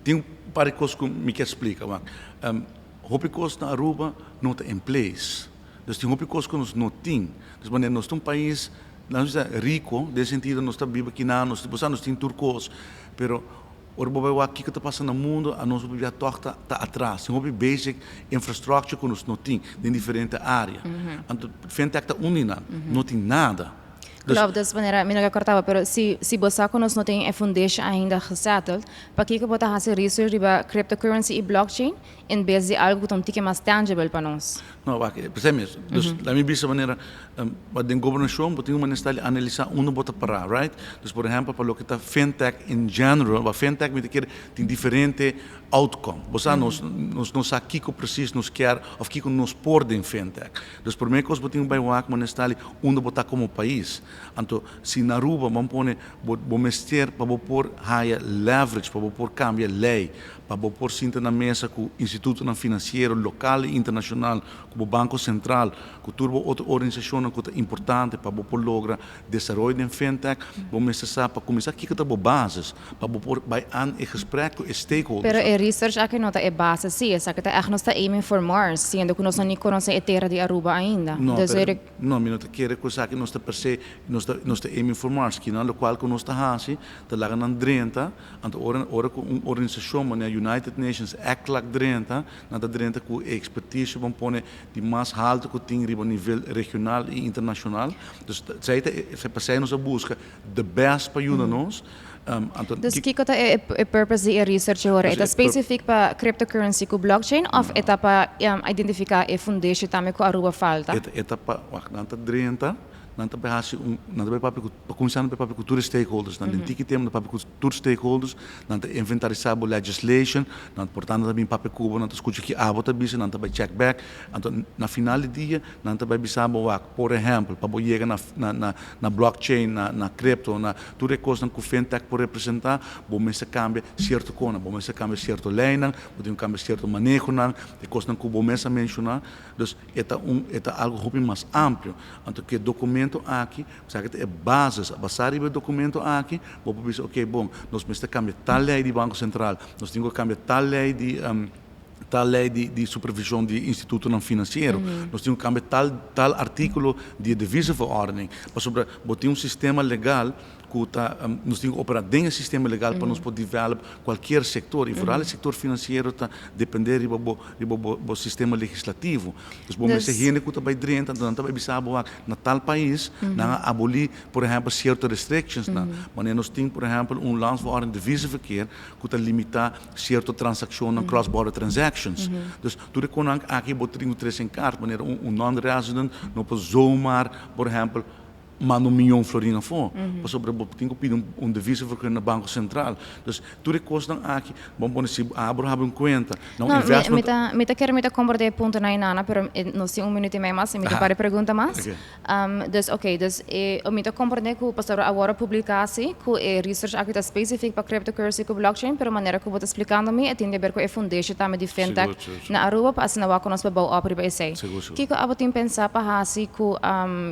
Tin un par di cos cu mi kier splica, wak. Hopi cos na Aruba no ta in place. Dus tin hopi cos cu nos no tin. Dus wanneer nos ta un pais, laat nos bisa, rico, den sentido nos ta biba aki, nos, bo sa, nos tin tur cos, pero ora bo bay wak kico ta pasa na mundo, a nos hopi toch ta atras. Tin hopi basic infrastructure cu nos no tin den diferente area. Anto fintech ta un di nan, no tin nada. Dus, Klopt, dus manera, mi no ke cortaba, pero si bo sa cu nos no tin e foundation ainda gesettled, pakico bo ta haci research riba cryptocurrency y blockchain en bes di algo cu ta un tiki mas tangible pa nos? No, wak, precies mes. Dus, laat me bisa manera, maar den gobernacion, bo tin un manera di analisa unda bo ta para, right? Dus, por ehempel, pa loke ta fintech in general, wa fintech mi ta kere tin diferente outcome. Bo sa, nos no sa kiko precies nos kier of kiko nos por den fintech. Dus, prome cos bo tin bay wak manera di unda bo ta como pais. Anto, si na Aruba, ban pone, bo mester pa bo por haya leverage, pa bo por cambia ley, pa bo por sinta na mesa cu institutonan financiero local y internacional, como Banco Central, cu tur otro organisacion cu ta importante pa bo por logra desaroyo den fintech, bo mester sa pa cuminsa kico ta bo basis, pa bo por bay aan e gesprek cu e stakeholders. Pero e research aki no ta e base, si, esaki ta echt nos ta aiming for Mars, siendo cu nos no ni conoce e tera di Aruba ainda. No, Dus pero, no, mi no ta kere cu esaki nos ta per se, nos ta aiming for Mars, kinan locual cu nos ta hasi, ta laga nan drenta, anto ora cu un organisacion manera United Nations ECLAC drenta, nan ta drenta cu expertise, ban pone, di mas halto cu tin riba nivel regional y internacional. Dus esey ta, pa nos a busca the best pa yuda nos. Anto, Dus kiko ta e purpose di e research ora? Dus E ta specific pa cryptocurrency cu blockchain of e ta pa identifica e foundation tambe cu Aruba falta? E ta pa, wak, nan ta drenta, nan ta bay hasi un, nan ta bay papia cu, pa cuminsa nan ta bay papia cu tur e stakeholders, nan den tiki tempo nan ta papia cu tur stakeholders, nan ta inventarisa bo legislation, nan por tanto nan ta bin papia cu bo, nan ta scucha ki abo ta bisa, nan ta bay check back, anto na final di dia nan ta bay bisa bo wak, por ehempel, pa bo yega na blockchain, na crypto, na tur e cosnan cu fintech por representa, bo mester cambia cierto cosnan, bo mester cambia cierto leynan, bo tin cu cambia cierto manehonan, e cosnan cu bo mes a menciona. Dus e ta algo hopi mas amplio. Anto cu e documento aki, sabi e basis, basa riba e documento aki, bo por bisa, ok, bon, nos mester cambia tal ley di Banco Central, nos tin cu cambia tal ley di supervision di institutonan financiero, nos tin cu cambia tal articulo di deviseverordening, pasobra bo tin un sistema legal. Ku ta nos tin ku operá den e sistema legal pa nos por develop kualkier sektor i vooral e sektor finansiero ta dependé riba bo riba bo bo sistema legislativo. Dus bo mester hende ku ta bai drenta anto nan ta bai bisa bo wak na tal pais nan a abolí por ehèmpel sierto restrictions nan. Wanneer nos tin por ehèmpel un landsverordening devisenverkeer ku ta limitá sierto transakshonnan cross border transactions. Dus tur e konan aki bo tin ku trese en kaart manera un non resident no por zomaar por ehèmpel manda un miyon florin afó, pasobra bo tin ku pidi un devisenvergunning na Banko Sentral. Dus tur e kosnan aki, bo pone si abo habri un kuenta na un investment. No, mi ta kere mi ta komprende e puntonan einana, pero nos tin un minuut i mei mas i mi ta para e pregunta mas. Dus oké, dus e mi ta komprende ku pasobra awor a publiká si ku e research aki ta spesifik pa cryptocurrency ku blockchain, pero manera ku bo ta splikando mi e tin di aber ku e fundeshi tambe di fintech na Aruba pa asina wak ku nos por bou op riba esei. Kiko abo tin pensá pa hasi ku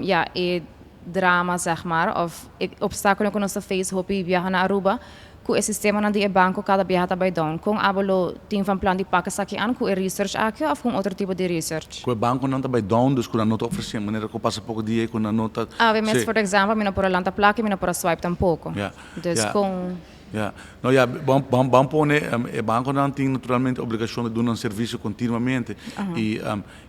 ya e drama zeg maar of e obstáculo ku nos ta face hopi biaha na Aruba ku e sistemanan di e banko kada biaha ta bai down? Kon abo lo tin van plan di pak esaki an ku e research aki of ku un otro tipo di research? Ku e bankonan ta bai down dus ku nan no ta ofresé manera ku pasa poko dia ku nan no ta. Awe mes for example mi no por a lanta plaka i mi no por a swipe tampoko. Dus kon. Ya. No ya, ban ban ban pone e bankonan tin naturalmente obligashon di duna nan servisio kontinuamente i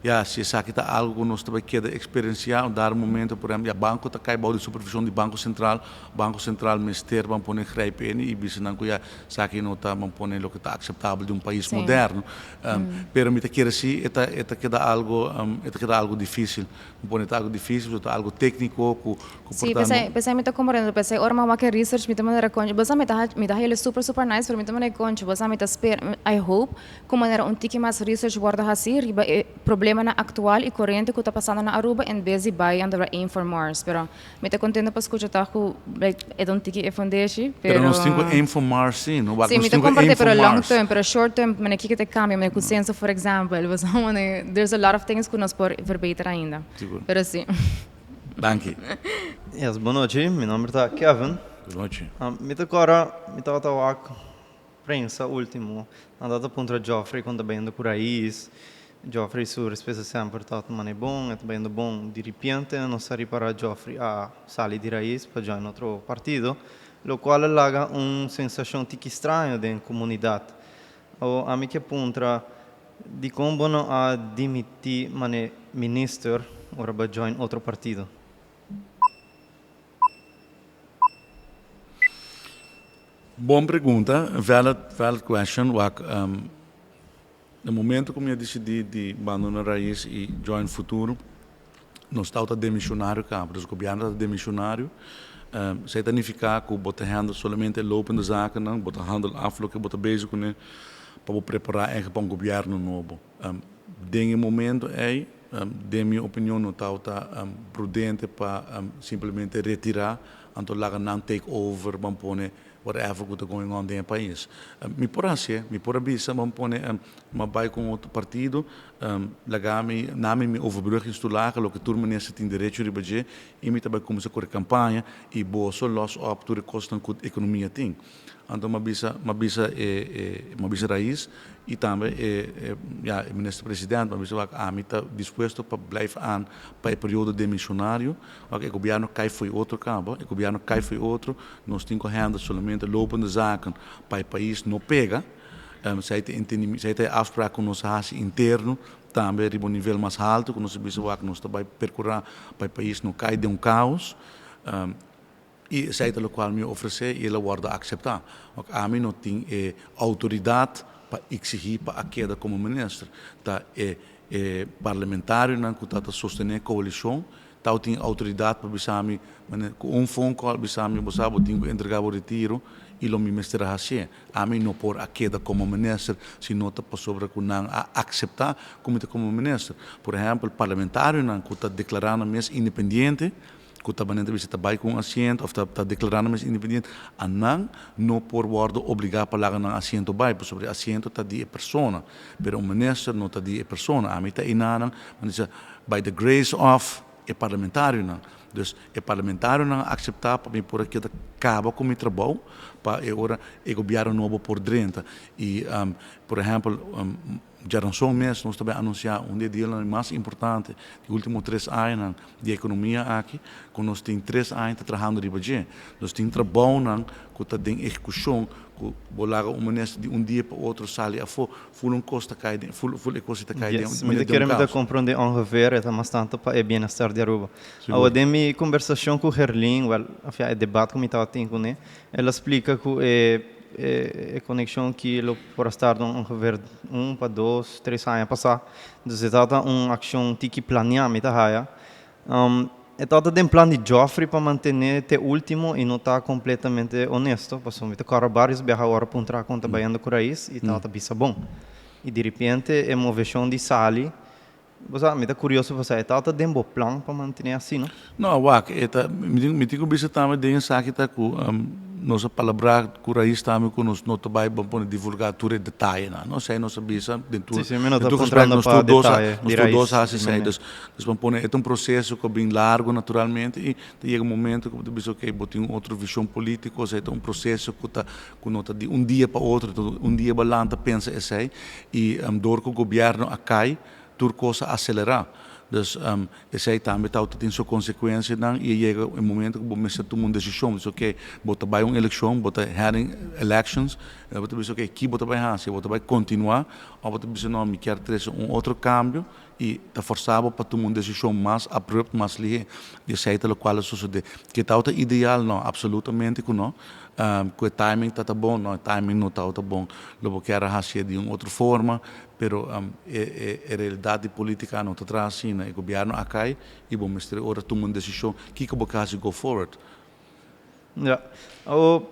ya si esaki ta algu ku nos ta bai keda eksperensiá un dado momento por ehèmpel ya banko ta kai bou di supervishon di Banko Sentral, Banko Sentral mester ban pone grijp in i bisa nan ku ya esaki no ta ban pone loke ta akseptabel di un pais moderno. Pero mi ta kere si e ta e ta keda algu e ta keda algu difisil. Ban pone ta algu difisil pasobra ta algu tékniko ku Ku por ta. Sí, p'esei mi ta komprende, p'esei ora mi a wak e research mi ta manera konchi, bo sa mi ta mi ta haña super super nice pero mi ta manera konchi, bo sa mi ta spera, I hope ku manera un tiki mas research wòrdu hasí riba e problemanan aktual i koriente ku ta pasando na Aruba en bes di bai anto aim for Mars, pero mi ta kontento pa skucha tòg ku like e ta un tiki e fundeshi, pero. Pero nos tin ku aim for Mars sí, no wak Sí, nos mi ta tin ku aim kompartí for pero long Mars. term, pero short term manera kiko ta kambia, manera ku senso for example, bo sa manera there's a lot of things ku nos por verbeter ainda, Sigur. pero sí. Danki. Yes, bon nochi. Mi nomber ta Kevin. Bon nochi. Mi ta kora, mi tabata wak prensa ultimo. Nan tabata puntra Geoffrey kon ta bayendo ku Raiz. Geoffrey su respuesta semper tabata manera bon, e ta bayendo bon. Di ripiente nos a ripara Geoffrey a sali di Raiz pa join otro partido, lokual a laga un sensashon tiki straño den komunidat. Awor ami ke puntra, Dikon bo no a dimití mane minister ora bo a join otro partido? Bon pregunta, valid valid question. Wak, na momento ku mi a disidí di bandona Raiz i join Futuro, nos tawata demisionario kaba, dus gobièrnu tawata demisionario. Esei ta nifiká ku bo ta handle solamente e lopende zakennan, bo ta handle af loke bo ta bezig kuné pa bo prepará ègt pa un gobièrnu nobo. Den e momento ei, den mi opinion no tawata prudente pa simplemente retirá anto laga nan take over, ban pone whatever ku ta going on den e pais. Mi por hasié, mi por a bisa, ban pone mi a bai ku un otro partido, laga mi, nami mi overbruggingstoelage, loke tur minister tin derecho riba dje, i mi ta bai kuminsá kore kampaña i boso los op tur e kosnan ku ekonomia tin. Anto mi a bisa, mi a bisa e, e, mi a bisa Raiz i tambe e, e, ya, e minister president, mi a bisa wak ami ta dispuesto pa blijf aan pa e periodo demisionario, wak e gobierno kai fo'i otro kaba, e gobierno kai fo'i otro, nos tin ku handle solamente lopende zaken pa e pais no pega. Esei ta entendimi, esei ta e afspraak ku nos a hasi interno tambe riba un nivel mas haltu ku nos a bisa wak nos ta bai perkurá pa e pais no kai den un kaos. I esei ta lokual mi a ofresé i el a wòrdu akseptá. Wak ami no tin e outoridat pa eksigí pa a keda komo minister. Ta e e parlamentarionan ku ta ta sostené e koalishon Tau tin outoridat pa bisa mi, mane, ku un phone call bisa mi, bo sa bo tin ku entrega bo retiro i lo mi mester a hasié. Ami no por a keda komo minister si no ta pasobra ku nan a akseptá ku mi ta komo minister. Por ehèmpel, parlamentarionan ku ta deklará nan mes independiente, ku ta manera ta bisa ta bai ku un asiento òf ta ta deklará nan mes independiente, a nan no por wòrdu obligá pa laga nan asiento bai, pasobra e asiento ta di e persona, pero un minister no ta di e persona. Ami ta enanan, mi ta bisa, By the grace of e parlamentarionan. Dus e parlamentarionan a acepta pa mi por a keda caba cu mi trabou pa e ora e gobierno nobo por drenta. Y por ehempel Djaranson mes nos ta bai anunsiá un di e dealnan mas importante di último tres añanan di ekonomia aki, ku nos tin tres aña ta trahando riba dje. Nos tin trabounan ku ta den ehekushon ku bo laga un minister di un dia pa otro sali afó, ful un kos ta kai den, ful ful e kos ta kai den, Yes, mi ta den un kere mi ta kaos. komprondé ongeveer e ta mas tantu pa e bienestar di Aruba. Sigur. Awo den mi kombersashon ku Gerlin, wèl, afia e debat ku mi tabatin kuné, el a splika ku e E konekshon ki lo por a start ongeveer un pa dos, tres aña pasá. Dus e tabata un akshon tiki planeá mi ta haya. E tabata den plan di Geoffrey pa mantené te último i no ta kompletamente honesto pasobra mi ta kòrda vários biaha ora puntra kon ta bayendo ku Raiz i tabata bisa bon. I diripiente e moveshon di sali. Bo sa, mi ta kurioso pa sa, e tabata den bo plan pa mantené asina? No, wak, e ta, mi tin, mi tin ku bisa tambe den esaki ta ku nos a palabrá ku Raiz tambe ku nos no ta bai bo pone divulgá tur e detayenan, no? Esei nos a bisa den tur, Sí, sí, mi no den ta tur gesprek puntrando nos pa tur dos a, detaye nos di tur Raiz, dos a hasi esei. no, mi. Dus, dus bo pone e ta un proseso ku a bin largu naturalmente i ta yega un momento ku bo ta bisa okey bo tin un otro vishon polítiko, esei ta un proseso ku ta ku no ta di un dia pa otro, ta un dia bo a lanta pensa esei i dor ku gobièrnu a kai tur kos a aselerá. Dus esei tambe tabata tin su konsekuensianan i a yega e momento ku bo mester tuma un desishon, bo bisa oke bo ta bai un elekshon, bo ta heading elections, bo ta bisa oke ki bo ta bai hasi, bo ta bai kontinuá òf bo ta bisa no mi kier trese un otro kambio i ta forsa bo pa tuma un desishon mas abrupt, mas lihé. I esei ta lokual a sosodé. Ke tabata ideal? No, absolutamente ku no. Ku e timing tabata bon? No, e timing no tabata bon. Lo bo kier a hasié di un otro forma, pero e e realidat di politika no ta traha asina. E gobièrnu a kai i bo mester ora tuma un desishon kiko bo ke hasi go forward. Ya. Awor,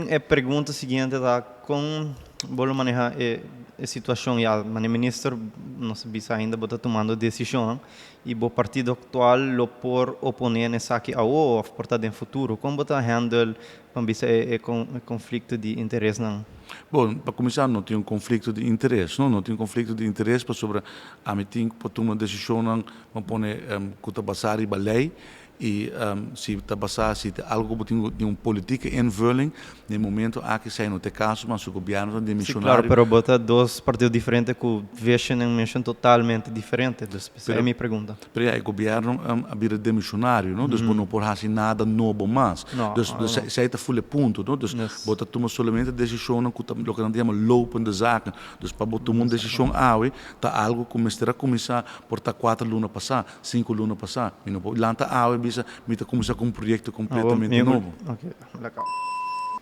e pregunta siguiente ta kon bo lo maneha e e situacion ya mane minister nos a bisa ainda bo ta tumando decisionnan y bo partido actual lo por opone na esaki awo of por ta den futuro con bo ta handle pa bisa e e conflicto di interesnan? Bon, pa cuminsa no tin un conflicto di interes no, no tin conflicto di interes pasobra ami tin por tuma decisionnan pa pone cu ta basa riba ley I si ta basá, si ta algu ku bo tin ku tin un politieke invulling, den e momento aki esei no ta e kaso, mas su gobièrnu ta Sí, demishonario. claro, pero bo ta dos partido diferente ku vision en mission totalmente diferente, dus p'esei mi pregunta. Pero ya, e gobièrnu a bira demishonario, no? Dus bo no por hasi nada nobo mas. No, Dus, no. dus esei ta ful e punto, no? Dus Yes. bo ta tuma solamente desishonnan ku ta loke nan ta yama lopende zaken. Dus pa bo tuma un desishon awe, ta algu ku mester a kuminsá por ta kuater luna pasá. Sinku luna pasá. Mi no por lanta awe i bisa mi ta kuminsá ku un proyekto kompletamente nobo.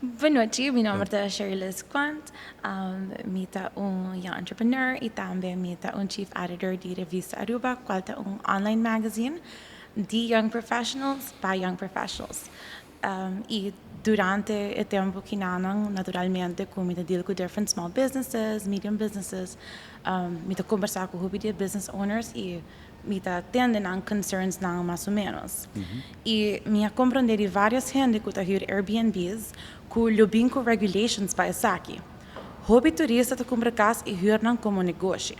Bon nochi, mi nomber ta Shirley Quant. Mi ta un young entrepreneur y tambe mi ta un chief editor di Revista Aruba, cual ta un online magazine di young professionals pa young professionals. Y durante e tempo kinanan, naturalmente cu mi ta deal cu different small businesses, medium businesses, mi ta combersa cu hopi di e business owners y Mi ta tende nan concerns nan mas o menos. Y mi a comprende di varios hende cu ta huur Airbnb's cu lo bin cu regulations pa esaki. Hopi turista ta cumpra cas y huur nan como negoshi.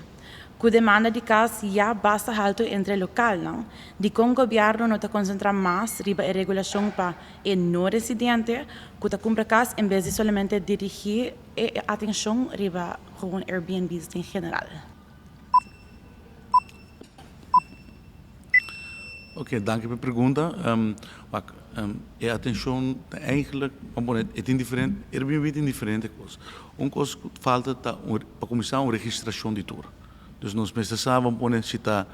Cu demanda di cas ya basta halto entre localnan, dicon gobierno no ta concentra mas riba e regulacion pa e no residente cu ta cumpra cas en bes di solamente dirigi e atencion riba gewoon Airbnb's den general? Oké, danki pa e pregunta. Wak, e atenshon ta eigenlijk, ban pone, e tin diferente, Airbnb tin diferente kos. Un kos ku falta ta un, pa kuminsá un registrashon di tur. Dus nos mester sa, ban pone, si ta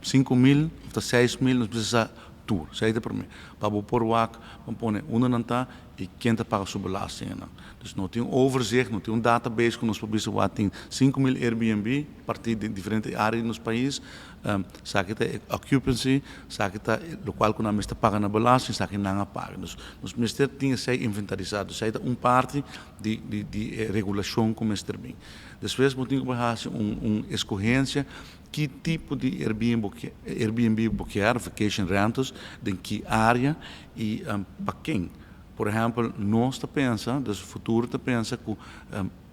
5000 òf ta 6000, nos mester sa tur. Esei ta e promé. Pa bo por wak, ban pone, unda nan ta i ken ta paga su belastingennan. Dus no tin un overzicht, no tin un database ku nos por bisa wak tin 5000 Airbnb partí den diferente área di nos pais, esaki ta e occupancy, esaki ta lokual ku nan mester paga na belasting, esaki nan a paga. Dus nos mester tin esei inventarisá. Dus esei ta un parti di di di e regulashon ku mester bin. Despues bo tin ku bai hasi un un eskohensia ki tipo di Airbnb bo kier, vacation rentals, den ki área i pa ken. Por ehèmpel, nos ta pensa, dus futuro ta pensa ku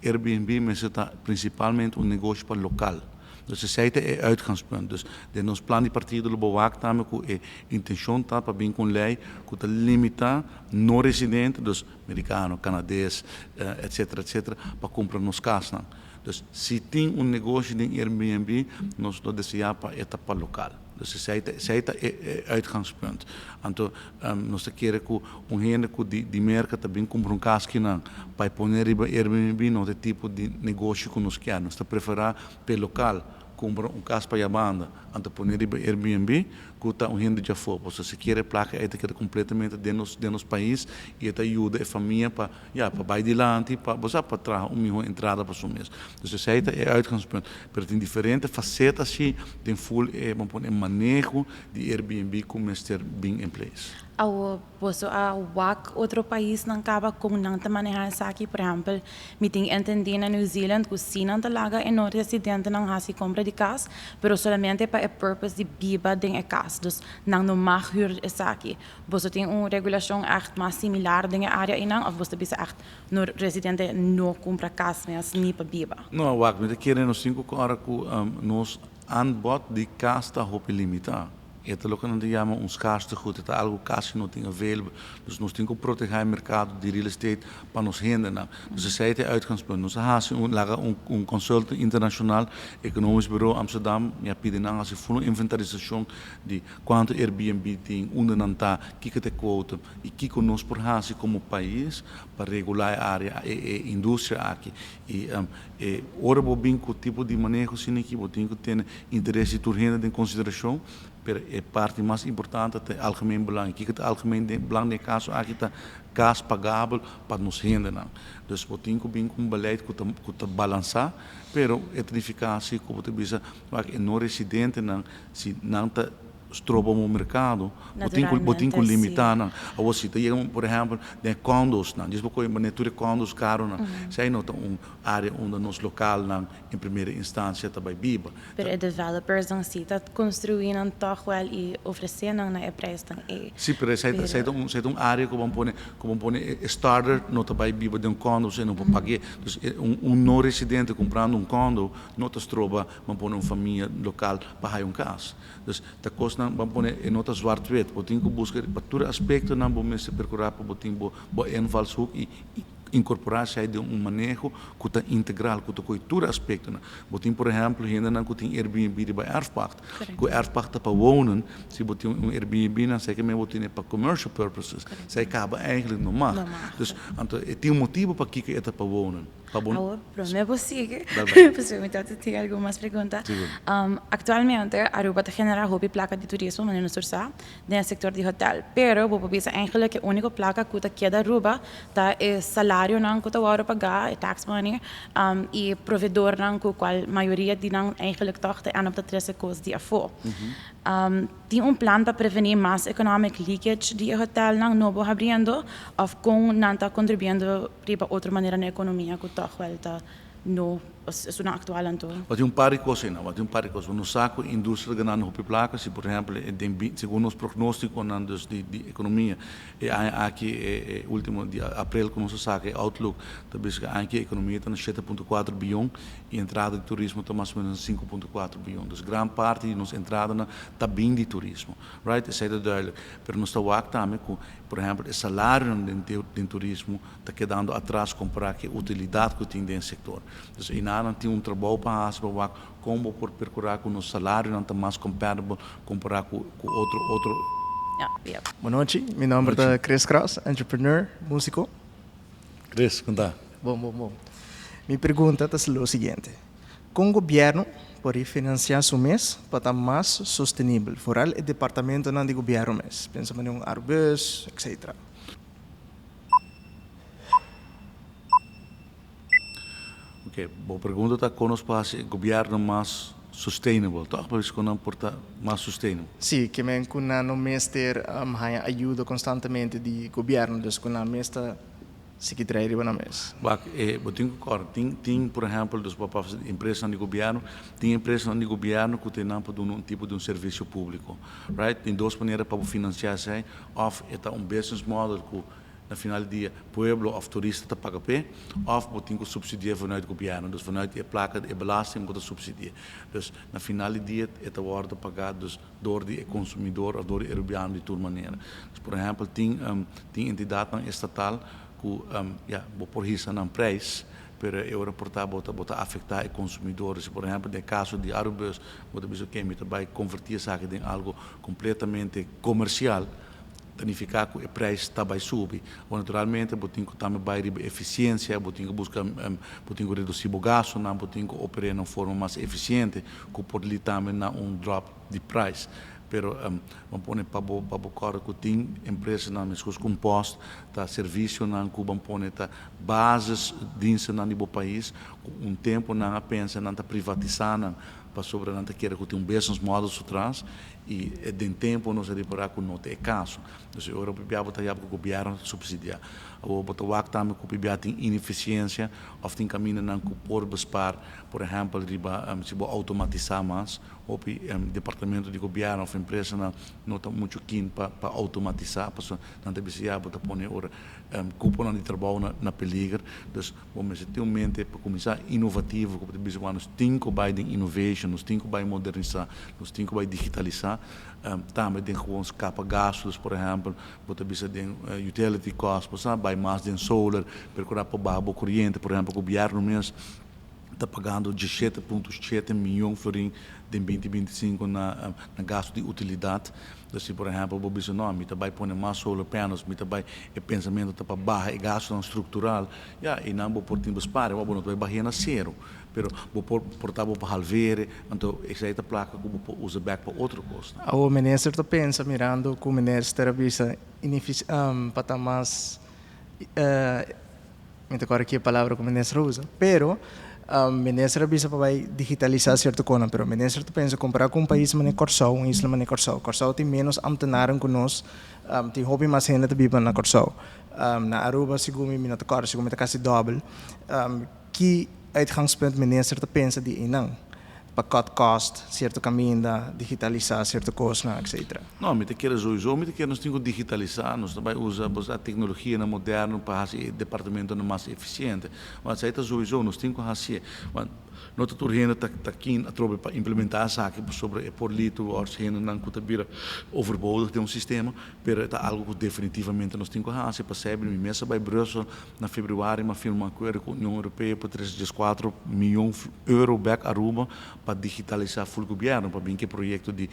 Airbnb mester ta prinsipalmente un negoshi pa lokal. Dus esei ta e uitgangspunt. Dus den nos plan di partido lo bo wak tambe ku e intenshon ta pa bin ku un lei ku ta limitá no residente, dus merikano, kanades, etsetera, etsetera, pa kumpra nos kasnan. Dus si tin un negoshi den Airbnb, nos lo desea pa e ta pa local. Dus esey ta esey ta e e uitgangspunt. Anto nos ta kere cu un hende cu di di Merca ta bin cumpra un cas kinan pa e pone riba Airbnb no ta e tipo di negoshi cu nos kier. Nos ta prefera pa e local cumpra un cas pa yabanda anto pone riba Airbnb cu ta un hende djafó, pasobra si kier e placa ey ta keda completamente den nos den nos pais y e ta yuda e famia pa ya pa bay dilanti pa bo sa pa traha un miho entrada pa su mes. Dus esey ta e uitgangspunt. Pero tin diferente faceta si den full e bo pone e maneho di Airbnb cu mester bin in place. Awo boso a wak otro paisnan kaba kon nan ta maneha esaki? Por ehèmpel, mi tin entendí na New Zealand ku si nan ta laga e no residentenan hasi kompra di kas, pero solamente pa e purpose di biba den e kas. Dus nan no mag hür esaki. Boso tin un regulashon ègt mas similar den e área einan òf boso ta bisa ègt no residente no kumpra kas mes ni pa biba? No, wak, mi ta kere nos tin ku kòrda ku nos aanbod di kas ta hopi limitá. E ta loke nan ta yama un schaarstegoed, e ta algo kasi no tin available. Dus nos tin ku protehá e merkado di real estate pa nos hendenan. Dus esei ta e uitgangspunt. Nos a hasi un laga un un consultant internashonal, Economisch Bureau Amsterdam, mi a pidi nan hasi ful un inventarisashon di kuantu Airbnb tin, unda nan ta, kiko ta e quota i kiko nos por hasi komo pais pa regulá e área, e e industria aki. I e ora bo bin ku tipo di maneho asina aki bo tin ku tene interes di tur hende den konsiderashon, pero e parti mas importante ta e algemeen belang. I kiko ta algemeen belang den e kaso aki ta kas pagabel pa nos hendenan. Dus bo tin ku bin ku un beleid ku ta ku ta balansá, pero e ta nifiká si ku bo ta bisa wak e no residentenan si nan ta stroba bo merkado, bo tin ku bo tin ku limitá nan. Awor si ta yega por ehèmpel den e kondosnan, djis bo kohe manera tur e kondos karonan, esei no ta un área unda nos lokalnan en primera instansia ta bai biba. Pero e developersnan si ta konstruí nan tòg wèl i ofresé nan na e preisnan ei. Sí, pero esei ta esei ta un esei ta un área ku bo pone ku bo pone e starter no ta bai biba den un kondo, esei no por pag'é. Dus un un no residente kumprando un kondo no ta stroba bo pone un famia lokal pa haya un kas. Dus ta kosnan ban pone e no ta zwart wit. Bo tin ku buska pa tur e aspektonan bo mester perkurá pa bo tin bo bo invalshoek i inkorporá esei den un maneho ku ta integral, ku ta kohe tur e aspektonan. Bo tin por ehèmpel hendenan ku tin Airbnb riba erfpacht. Ku erfpacht ta pa wonen, si bo tin un Airbnb nan seki men bo tene pa commercial purposes. Esei kaba eigentlik no mag. Dus anto e tin un motibu pakiko e ta pa wonen. Pa bo. Awor, prome bo sigui, pasobra mi tata tin algun mas pregunta. Actualmente Aruba ta genera hopi placa di turismo, manera nos tur sa, den e sector di hotel. Pero bo por bisa eigenlijk e unico placa cu ta keda Aruba ta e salarionan cu ta wordo paga, e tax money, y proveedornan cu cual mayoria di nan eigenlijk toch ta end up ta trece cos di afo. Tin un plan pa prevení mas economic leakage di e hotelnan nobo habriendo of con nan ta contribuyendo riba otro manera na economia cu toch wel ta no esunnan actual anto? Bo tin un par di cos einan, bo tin un par di cos. Bo no sa cu industria ta ganando hopi placa, si por ehempel den segun nos prognosticonan dus di di economia e aña aki e e ultimo di april cu nos a saca e outlook ta bisa cu e aña aki e economia ta na 7.4 biyon E entrada di turismo ta mas o menos 5.4 biyon. Dus gran parti di nos entradanan ta bin di turismo. Right? Esei ta duidelijk. Pero nos ta wak tambe ku, por ehèmpel, e salarionan den den turismo ta kedando atras kompará ku e utilidat ku tin den e sektor. Dus einanan tin un trabou pa hasi pa wak kon bo por perkurá ku nos salarionan ta mas compatible kompará ku ku otro otro. Bon nochi, mi nomber ta Chris Cross, entrepreneur, musico. Chris, kon ta? Bon, bon, bon. Mi pregunta ta lo siguiente, Kon gobierno por refinancia su mes pa ta mas sostenibel, vooral e departamentonan di gobierno mes, pensa manera un Arubus, etc. Ok, bo pregunta ta kon nos por hasi e gobierno mas sustainable, toch? Por bisa kon nan por ta mas sustainable. Sí, ke men ku nan no mester haña ayuda konstantemente di gobierno, dus ku nan mes ta sigui trae riba nan mes. Wak, e bo tin ku kòrda, tin tin por ehèmpel, dus bo papia di empresanan di gobièrnu, tin empresanan di gobièrnu ku tin nan pa duna un tipo di un servisio públiko, right? Tin dos manera pa bo finansiá esei, òf e ta un business model ku na final di dia pueblo òf turista ta paga p'e, òf bo tin ku supsidi'é vanuit gobièrnu, dus vanuit e plaka di e belasting bo ta supsidi'é. Dus na final di dia e ta wòrdu pagá dus dor di e konsumidor òf dor di e rubiano di tur manera. Dus por ehèmpel tin tin entidatnan estatal ku ya bo por hisa nan preis. Pero e ora por ta bo ta afecta e consumidor. Si, por ehempel, den caso di Arubus, bo ta bisa cu mi bay converti esaki den algo completamente comercial, significa cu e prijs ta bay subi. Of naturalmente, bo tin cu tambe bay riba eficiencia, bo tin cu busca, bo tin cu reduci e gasto, no, bo tin cu opera di un forma mas eficiente, cu por tambe na un drop di prijs. Pero ban pone pa bo core cu tin empresanan mescos cu Post, ta servicionan cu ban pone ta basisdiensten na bo pais, un tempo nan a pensa nan ta privatisa nan, pasobra nan ta kere cu tin un business model atras y den tempo nos a ripara cu no ta e caso. Dus ora pibia bo ta yaba cu gobierno subsidia. Of bo ta wak tambe cu pibia tin ineficiencia of tin camindanan cu por bespaar, por ehempel, riba si bo automatisa mas, of departamento di gobierno of empresanan no ta mucho keen pa automatisa, paso nan ta bisa ya bo ta pone ora cuponan di trabou na peliger. Dus bo mester tin un mente pa cuminsa inovativo, cu bisa nos tin cu bay den innovation, nos tin cu bay modernisa, nos tin cu bay digitalisa, tambe den gewoon scapa gastos, por ehempel, bo ta bisa den utility cost, bo sabi, bay mas den solar, percura pa baha coriente. Por ehempel, gobierno mes ta pagando 17,7 miyon florin den 2025 na gasto di utilidad. Dus si, por ehempel, bo bisa, no, mi ta bay pone mas solar panels, mi ta bay, e pensamento ta pa baha e gasto structural, ja, y nan bo por tin bespaar, bo no bay baha na zero, pero bo por ta bo pa halveren, anto esey ta placa cu bo por usa back pa otro cos. O minister ta pensa, mirando cu minister a bisa pa ta mas, mi ta corda cu e palabra cu minister usa, pero minister a bisa pa bay digitalisa cierto cos, pero minister ta pensa compara cu un pais manera Corsou, un isla manera Corsou. Corsou tin menos ambtenaren cu nos, tin hopi mas hende ta biba na Corsou. Na Aruba, segun mi, mi no ta corda, segun mi ta casi dobel. Ki uitgangspunt minister ta pensa di einan pa cut cost, cierto caminda, digitalisa cierto cos, etc.? No, mi ta kere sowieso, mi ta kere nos tin cu digitalisa, nos tambe usa e tecnologia moderno pa haci departamento mas eficiente. Ma esey ta sowieso, nos tin cu haci. No ta tur hende ta keen atrobe pa implementa esaki sobre e por lito of hendenan cu ta bira overbodig den un sistema, pero ta algo cu definitivamente nos tin cu haci. Pa mi mes a bay Brussel na februari, m'a firma un acuerdo cu Union Europeo pa 304 miyon euro back Aruba pa digitalisa full gobierno, pa bin cu proyecto di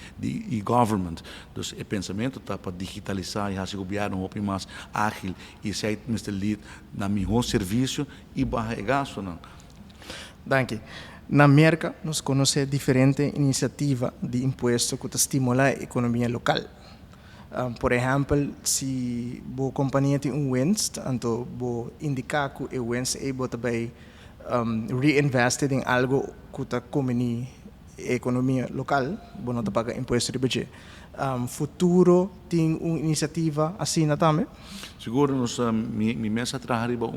e-government. Dus e pensamento ta pa digitalisa y haci gobierno un poco mas agil y esey mester lead na miho servicio y baha e gastonan. Danki. Na Merca, nos conoce diferente iniciativa di impuesto cu ta stimula e economia local. Por ehempel, si bo compania tin un winst, anto bo indica cu e winst ey bo ta bay reinvest den algo cu ta combini economia local, bo no ta paga impuesto di budget. Futuro tin un iniciativa asina tambe? Sigur, nos, mi mes a traha riba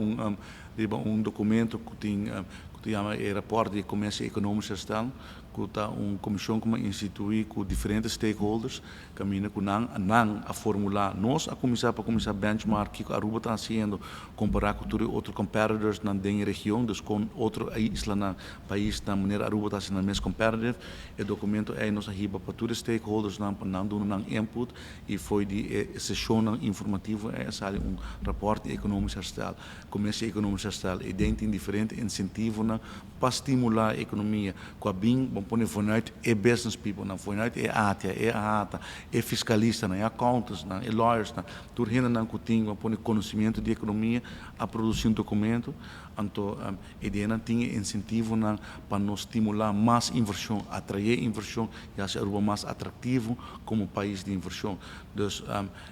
un documento cu tin cu ta yama e rapport di Comercio Economisch Herstel, cu ta un comision cu a institui cu diferente stakeholders, caminda cu nan a formula. Nos a cuminsa pa cuminsa benchmark cu Aruba ta haciendo, compara cu tur otro competitors na den region, dus cu otro islanan, pais na manera Aruba ta haciendo mes competitive. E documento ey nos a hiba pa tur stakeholders nan pa nan duna nan input y for di e sesion informativo ey sali un rapport di economisch herstel, Comercio Economisch Herstel, y den tin diferente incentivonan pa stimula e economia. Cu a bin, ban pone vanuit e business people, nan vanuit e ATIA, e ATA, e fiscalista, nan, e accountants, nan, e lawyers, nan, tur hende nan cu tin, ban pone conocimento di economia, a produci un documento. Anto, e idea tin incentivonan pa nos stimula mas inversion, atrae inversion y haci Aruba mas atractivo como pais di inversion. Dus,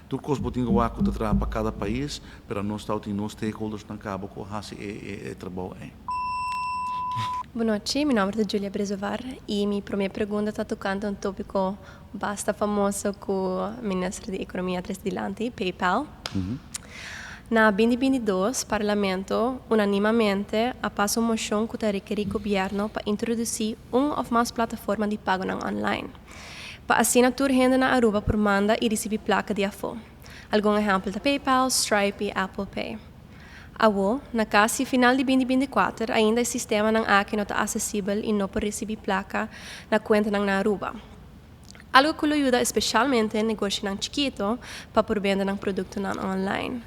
tur cos bo tin cu ta traha pa cada pais, pero nos ta tin nos stakeholders nan caba cu haci e trabou ey. Bon nochi, mi nomber ta Julia Brezovar y mi prome pregunta ta tocando un topico basta famoso cu Minister di Economia a trece dilanti, PayPal. Na 2022, Parlamento unanimamente a pasa un mocion cu ta rekeri gobierno pa introduci un of mas plataforma di pago online, pa asina tur hende na Aruba por manda y ricibi placa di afo. Algun ehempel ta PayPal, Stripe y Apple Pay. Awo, na casi final di 2024, ainda e sistemanan aki no ta accesibel y no por ricibi placa na cuentanan na Aruba. Algo cu lo yuda especialmente negoshinan chikito pa por bende nan productonan online.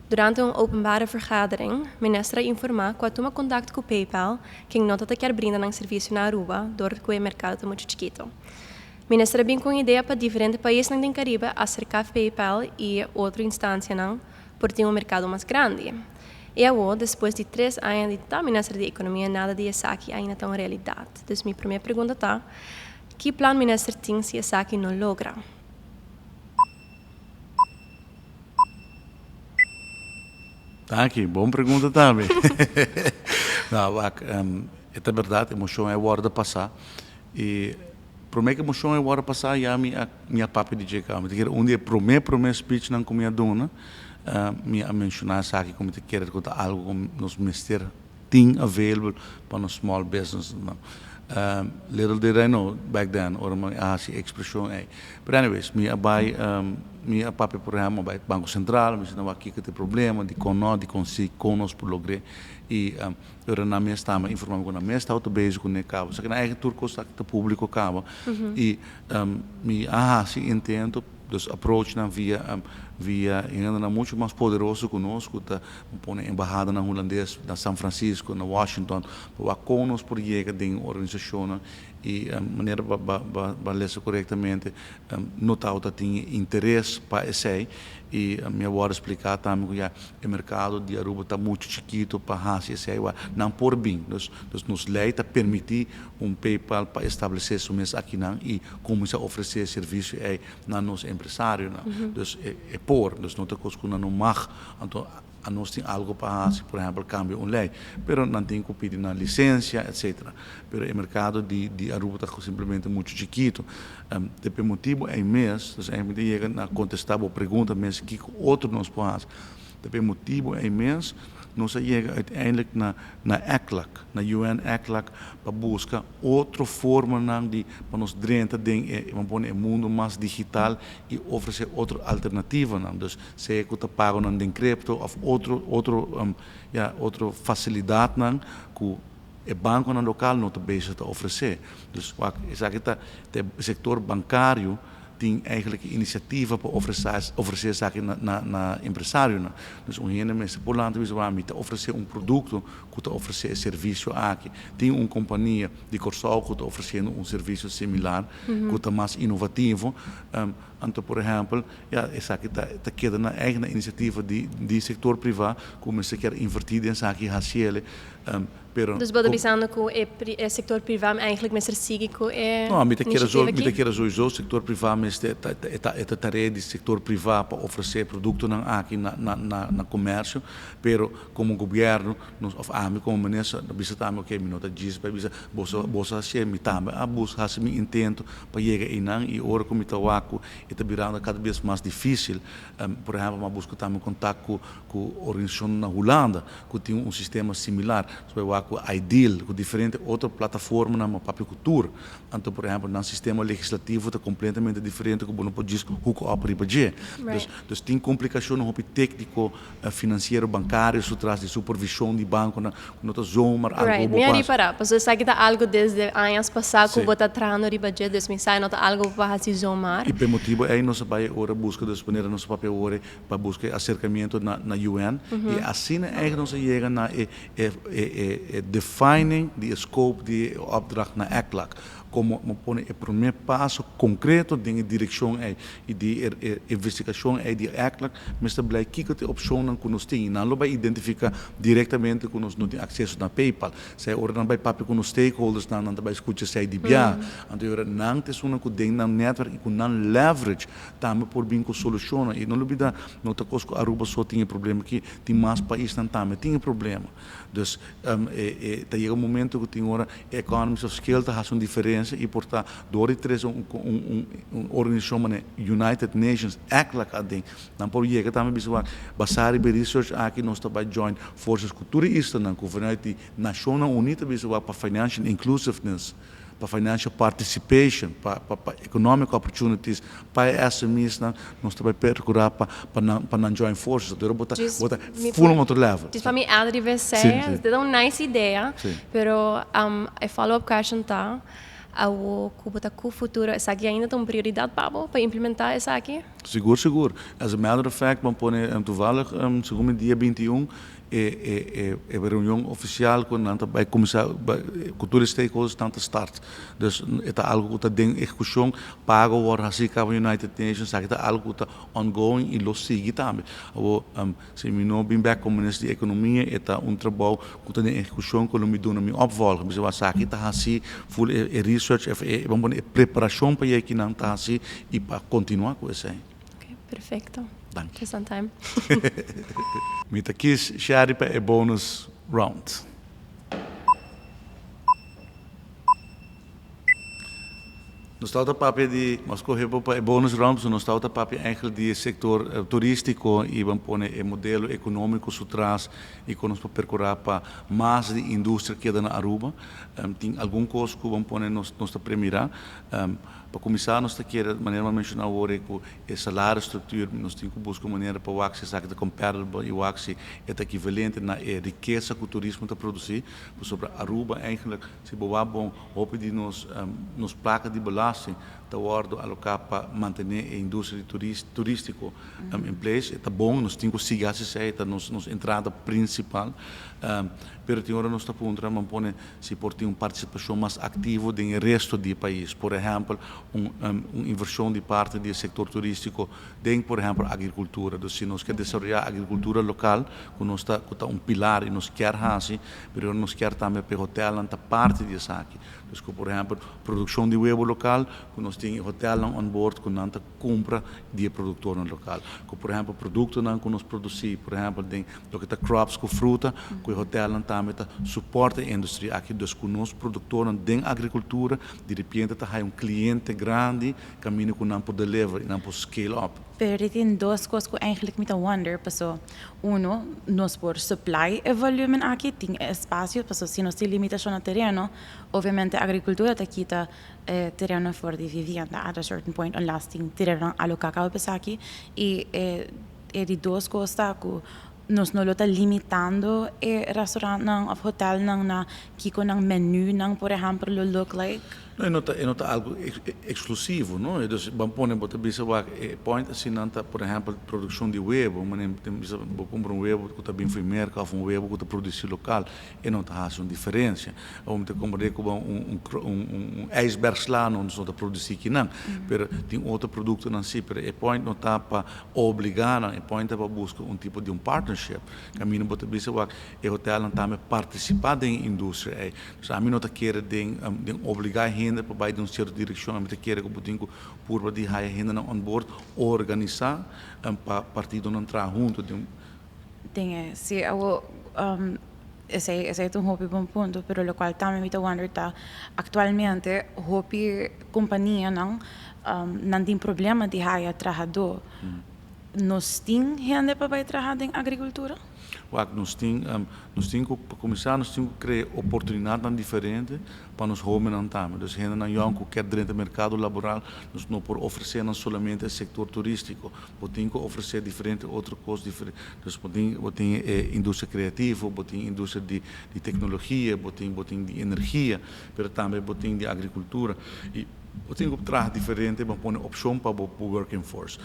Durante un openbare vergadering, minister a informa cu a tuma contact cu PayPal, ken no ta ta kier brinda nan servicio na Aruba door cu e mercado ta mucho chikito. Minister a bin cu un idea pa diferente paisnan den Caribe acerca PayPal y otro instancianan por tin un mercado mas grandi. Y awo, despues di tres aña di ta minister di Economia nada di esaki ainda ta un realidad. Dus mi prome pregunta ta, Ki plan minister tin si esaki no logra? Danki, bon pregunta tambe. No, wak, e ta berdad, e mocion a wordo pasa. Y prome cu e mocion a wordo pasa ya mi a mi a papia di dje caba. Mi ta kere un di e prome prome speechnan cu mi a duna, mi a menciona esaki cu mi ta kere cu ta algo cu nos mester tin available pa nos small businessnan. Little did I know back then ora mi a haci e expresion ey. Pero anyways, mi a bay, mi a papia por ehempel, mi a bay Banco Central, mi a bisa nan wak kiko ta e problema, dikon no, dikon si, kon nos por logr'é. I ora nan mes tamba informa mi ku nan mes tabata bezig ku ne kaba. Esaki nan eigen tur kos ta públiko kaba. I mi a hasi intento, dus approach nan via via hendenan mucho mas poderoso ku nos ku ta pone embahadanan hulandes na San Francisco, na Washington, pa wak kon nos por yega den organisashonnan i manera ba ba ba lesa korektamente no tabata tin e interes pa esei i mi a wòrdu spliká tambe ku ya e merkado di Aruba ta muchu chikitu pa hasi esei wak nan por bin dus nos lei ta permití un PayPal pa establesé su mes akinan i kuminsá ofresé e servisio ei na nos empresarionan dus e por dus no ta kos ku nan no mag anto Anos tin algo pa hasi, por ehempel cambia un ley, pero nan tin cu pidi nan licencia, etcetera. Pero e mercado di di Aruba ta simplemente mucho chikito. Te p'e motibo ey mes, dus ey mi ta yega na contesta bo pregunta mes kico otro nos por hasi. Te p'e motibo ey mes nos a yega uiteindelijk na na ECLAC, na UN ECLAC pa busca otro formanan di pa nos drenta den e, bo pone e mundo mas digital y ofrece otro alternativanan. Dus sea ku ta pagonan den kripto òf otro otro ya otro fasilidatnan ku e bankonan lokal no ta bezig ta ofresé. Dus wak esaki ta ta e sektor bankario tin eigentlik e inisiativa pa ofresá ofresé esaki na na na empresarionan. Dus un hende mester por lanta bisa wak mi ta ofresé un produkto ku ta ofresé e servisio aki. Tin un kompania di Kòrsou ku ta ofresiendo un servisio similar ku ta mas inovativo. Anto por ehèmpel, ya esaki ta ta keda na eigen na inisiativa di di sektor privá ku mester kier invertí den esaki hasiele, pero. Dus bo ta bisando ku e e sektor privá eigentlik mester sigui ku e No, mi ta kere inisiativa mi ta aki? kere souiso sektor privá mester ta e ta e ta tarea di sektor privá pa ofresé produktonan aki na na na na komersio, pero komo gobièrnu nos òf ami komo minister ta bisa tambe oke mi no ta djis pa bisa boso boso hasié mi tambe a buska hasi mi intento pa yega einan i ora ku mi ta wak ku e ta birando kada bes mas difísil. Por ehèmpel mi a buska tambe kontak ku ku organisashon na Hulanda ku tin un sistema similar. Nos por wak ku Ideal, ku diferente otro plataformanan, mi a papia ku tur. Anto por ehèmpel nan sistema legislativo ta kompletamente diferente ku bo no por djis hook up riba dje. Dus dus tin komplikashonnan hopi tékniko, finansiero, bankario su tras di supervishon di bankonan ku no ta zomaar algu Right, bo mi a por hasi. ripará, pasobra esaki ta algu desde añas pasá ku Sí. bo ta trahando riba dje, dus mi sa e no ta algu bo por hasi zomaar. I p'e motibu ei nos a bai e ora buska dus manera nos a papia awor pa buska e aserkamiento na na UN i asina eigenlijk nos a yega na e e e e defining di e scope di e opdracht na ECLAC komo bo pone e promé paso konkreto den e direkshon ei i di e e investigashon ei di ECLAC mester blei kiko ta e opshonnan ku nos tin i nan lo bai identifiká direktamente ku nos no tin akseso na PayPal. Esei ora nan bai papia ku nos stakeholdersnan nan ta bai skucha esei di bia. Anto e ora nan ta esunnan ku den nan netwerk i ku nan leverage tambe por bin ku solushonnan. I no lubida no ta kos ku Aruba so tin e problema aki, tin mas paisnan tambe tin e problema. Dus e e ta yega un momento ku tin ora e economies of scale ta hasi un diferensia i por ta dor di trese un un un organisashon manera United Nations èklik aden nan por yega tambe bisa wak basá riba e research aki nos ta bai join forces ku tur e islanan ku vanuit di Nashonnan Uní ta bisa wak pa financial inclusiveness pa financial participation, pa pa pa economic opportunities, pa e SMEs nan, nos ta bai percura pa pa nan pa nan join forces. Anto bo ta Dus bo ta mi full por un otro level. Dus pa mi Adri Sí, besei, sí. dit ta un nice idea, Sí. pero e follow up question ta. Awo ku bo ta ku futuro esaki ainda ta un prioridat pa bo pa implementá esaki? Sigur sigur. As a matter of fact, bo a pone toevallig segun mi dia 21 e e e reunion ofisial ku nan ta bai kuminsá ku tur e stakeholders nan ta start. Dus e ta algu ku ta den ehekushon, pago wòrdu hasí kaba United Nations, esaki ta algu ku ta ongoing i lo sigui tambe. Awor si mi no bin bek komo minister di ekonomia e ta un trabou ku ta den ehekushon ku lo mi duna mi opvolger. Mi bisa esaki ta hasi ful e research e bo pone e preparashon pa yeki nan ta hasi i pa kontinuá ku esei. Ok, perfecto. Danki. Just on time. Mi ta kis Shari pa e bonus round. Nos tabata papia di, nos scoge bo pa e bonus round pasobra nos tabata papia eigenlijk di e sector turistico y ban pone e modelo economico su tras y con nos por percura pa mas di industria keda na Aruba. Tin algun cos cu ban pone nos nos ta premira. Pa cuminsa nos ta kere, manera mi a menciona awor e cu e salario structuur nos tin cu busca un manera pa wak si esaki ta comparable y wak si e ta equivalente na e rikesa cu turismo ta produci pasobra Aruba eigenlijk si bo wak bon Hopi di nos nos plaka di belasting ta wòrdu aloká pa mantené e industria di turístiko in place. E ta bon, nos tin ku sigui hasi esei, e ta nos nos entrada prinsipal. Pero tin ora nos ta puntra, ban pone si por tin un partisipashon mas aktivo den e resto di e pais. Por ehèmpel, un un invershon di parti di e sektor turístiko den, por ehèmpel, agrikultura. Dus si nos ke desaroyá agrikultura lokal, ku nos ta ku ta un pilar i nos kier hasi, Pero nos kier tambe pa e hotelnan ta parti di esaki. Dus ku por ehempel produkshon di webo lokal, ku nos tin e hotelnan on board ku nan ta kumpra di e produktornan lokal. Ku por ehempel produktonan ku nos produsí, por ehempel den loke ta crops ku fruta, ku e hotelnan tambe ta supòrt e industria aki. Dus ku nos produktornan den agrikultura di repente ta haya un kliente grandi kaminda ku nan por deliver i nan por scale up. Pero tin dos kos ku eigenlijk mi ta wonder, paso Uno, nos por supply e volumen aki, tin e espacio, pasobra si nos tin limitacion na tereno, obviamente agricultura ta kita e tereno for di vivienda at a certain point unless tin terenonan aloca caba pa esaki. Y e e di dos cos ta cu nos no lo ta limitando e restaurantnan of hotelnan na kico nan menunan por ehempel lo look like. No, e no ta, e no ta algo exclusivo, no. E dus, ban pone, bo ta bisa wak, e point asina ta, por ehempel, produccion di webo, manera bo ta bisa, bo cumpra un webo cu ta bin for Merca of un webo cu ta produci local, e no ta haci un diferencia. Abo mi ta comprende cu un, un, un ijsberg sla no nos no ta produci kinan, pero tin otro productonan si, pero e point no ta pa obliga nan, e point ta pa busca un tipo di un partnership. Caminda bo ta bisa wak, e hotelnan tambe participa den e industria ey. Dus ami no ta kere den den obligá hende pa bai den un sierto direkshon, ami ta kere ku bo tin ku purba di haya hendenan on board, organisá pa partidonan traha huntu den un. Den e, si, awor esei esei ta un hopi bon punto, pero lokual tambe mi ta wonder ta aktualmente hopi kompanianan nan tin problema di haya trahadó. Nos tin hende pa bai traha den agrikultura? Wak, nos tin, nos tin ku, pa kuminsá nos tin ku krea oportunidatnan diferente pa nos hóbennan tambe. Dus hendenan yòn ku kier drenta merkado laboral, nos no por ofresé nan solamente e sektor turístiko. Bo tin ku ofresé diferente otro kos, dus bo tin, bo tin e industria kreativo, bo tin industria di di teknologia, bo tin, bo tin di energia, pero tambe bo tin di agrikultura. I Bo tin ku traha diferente bo pone opshon pa bo working force.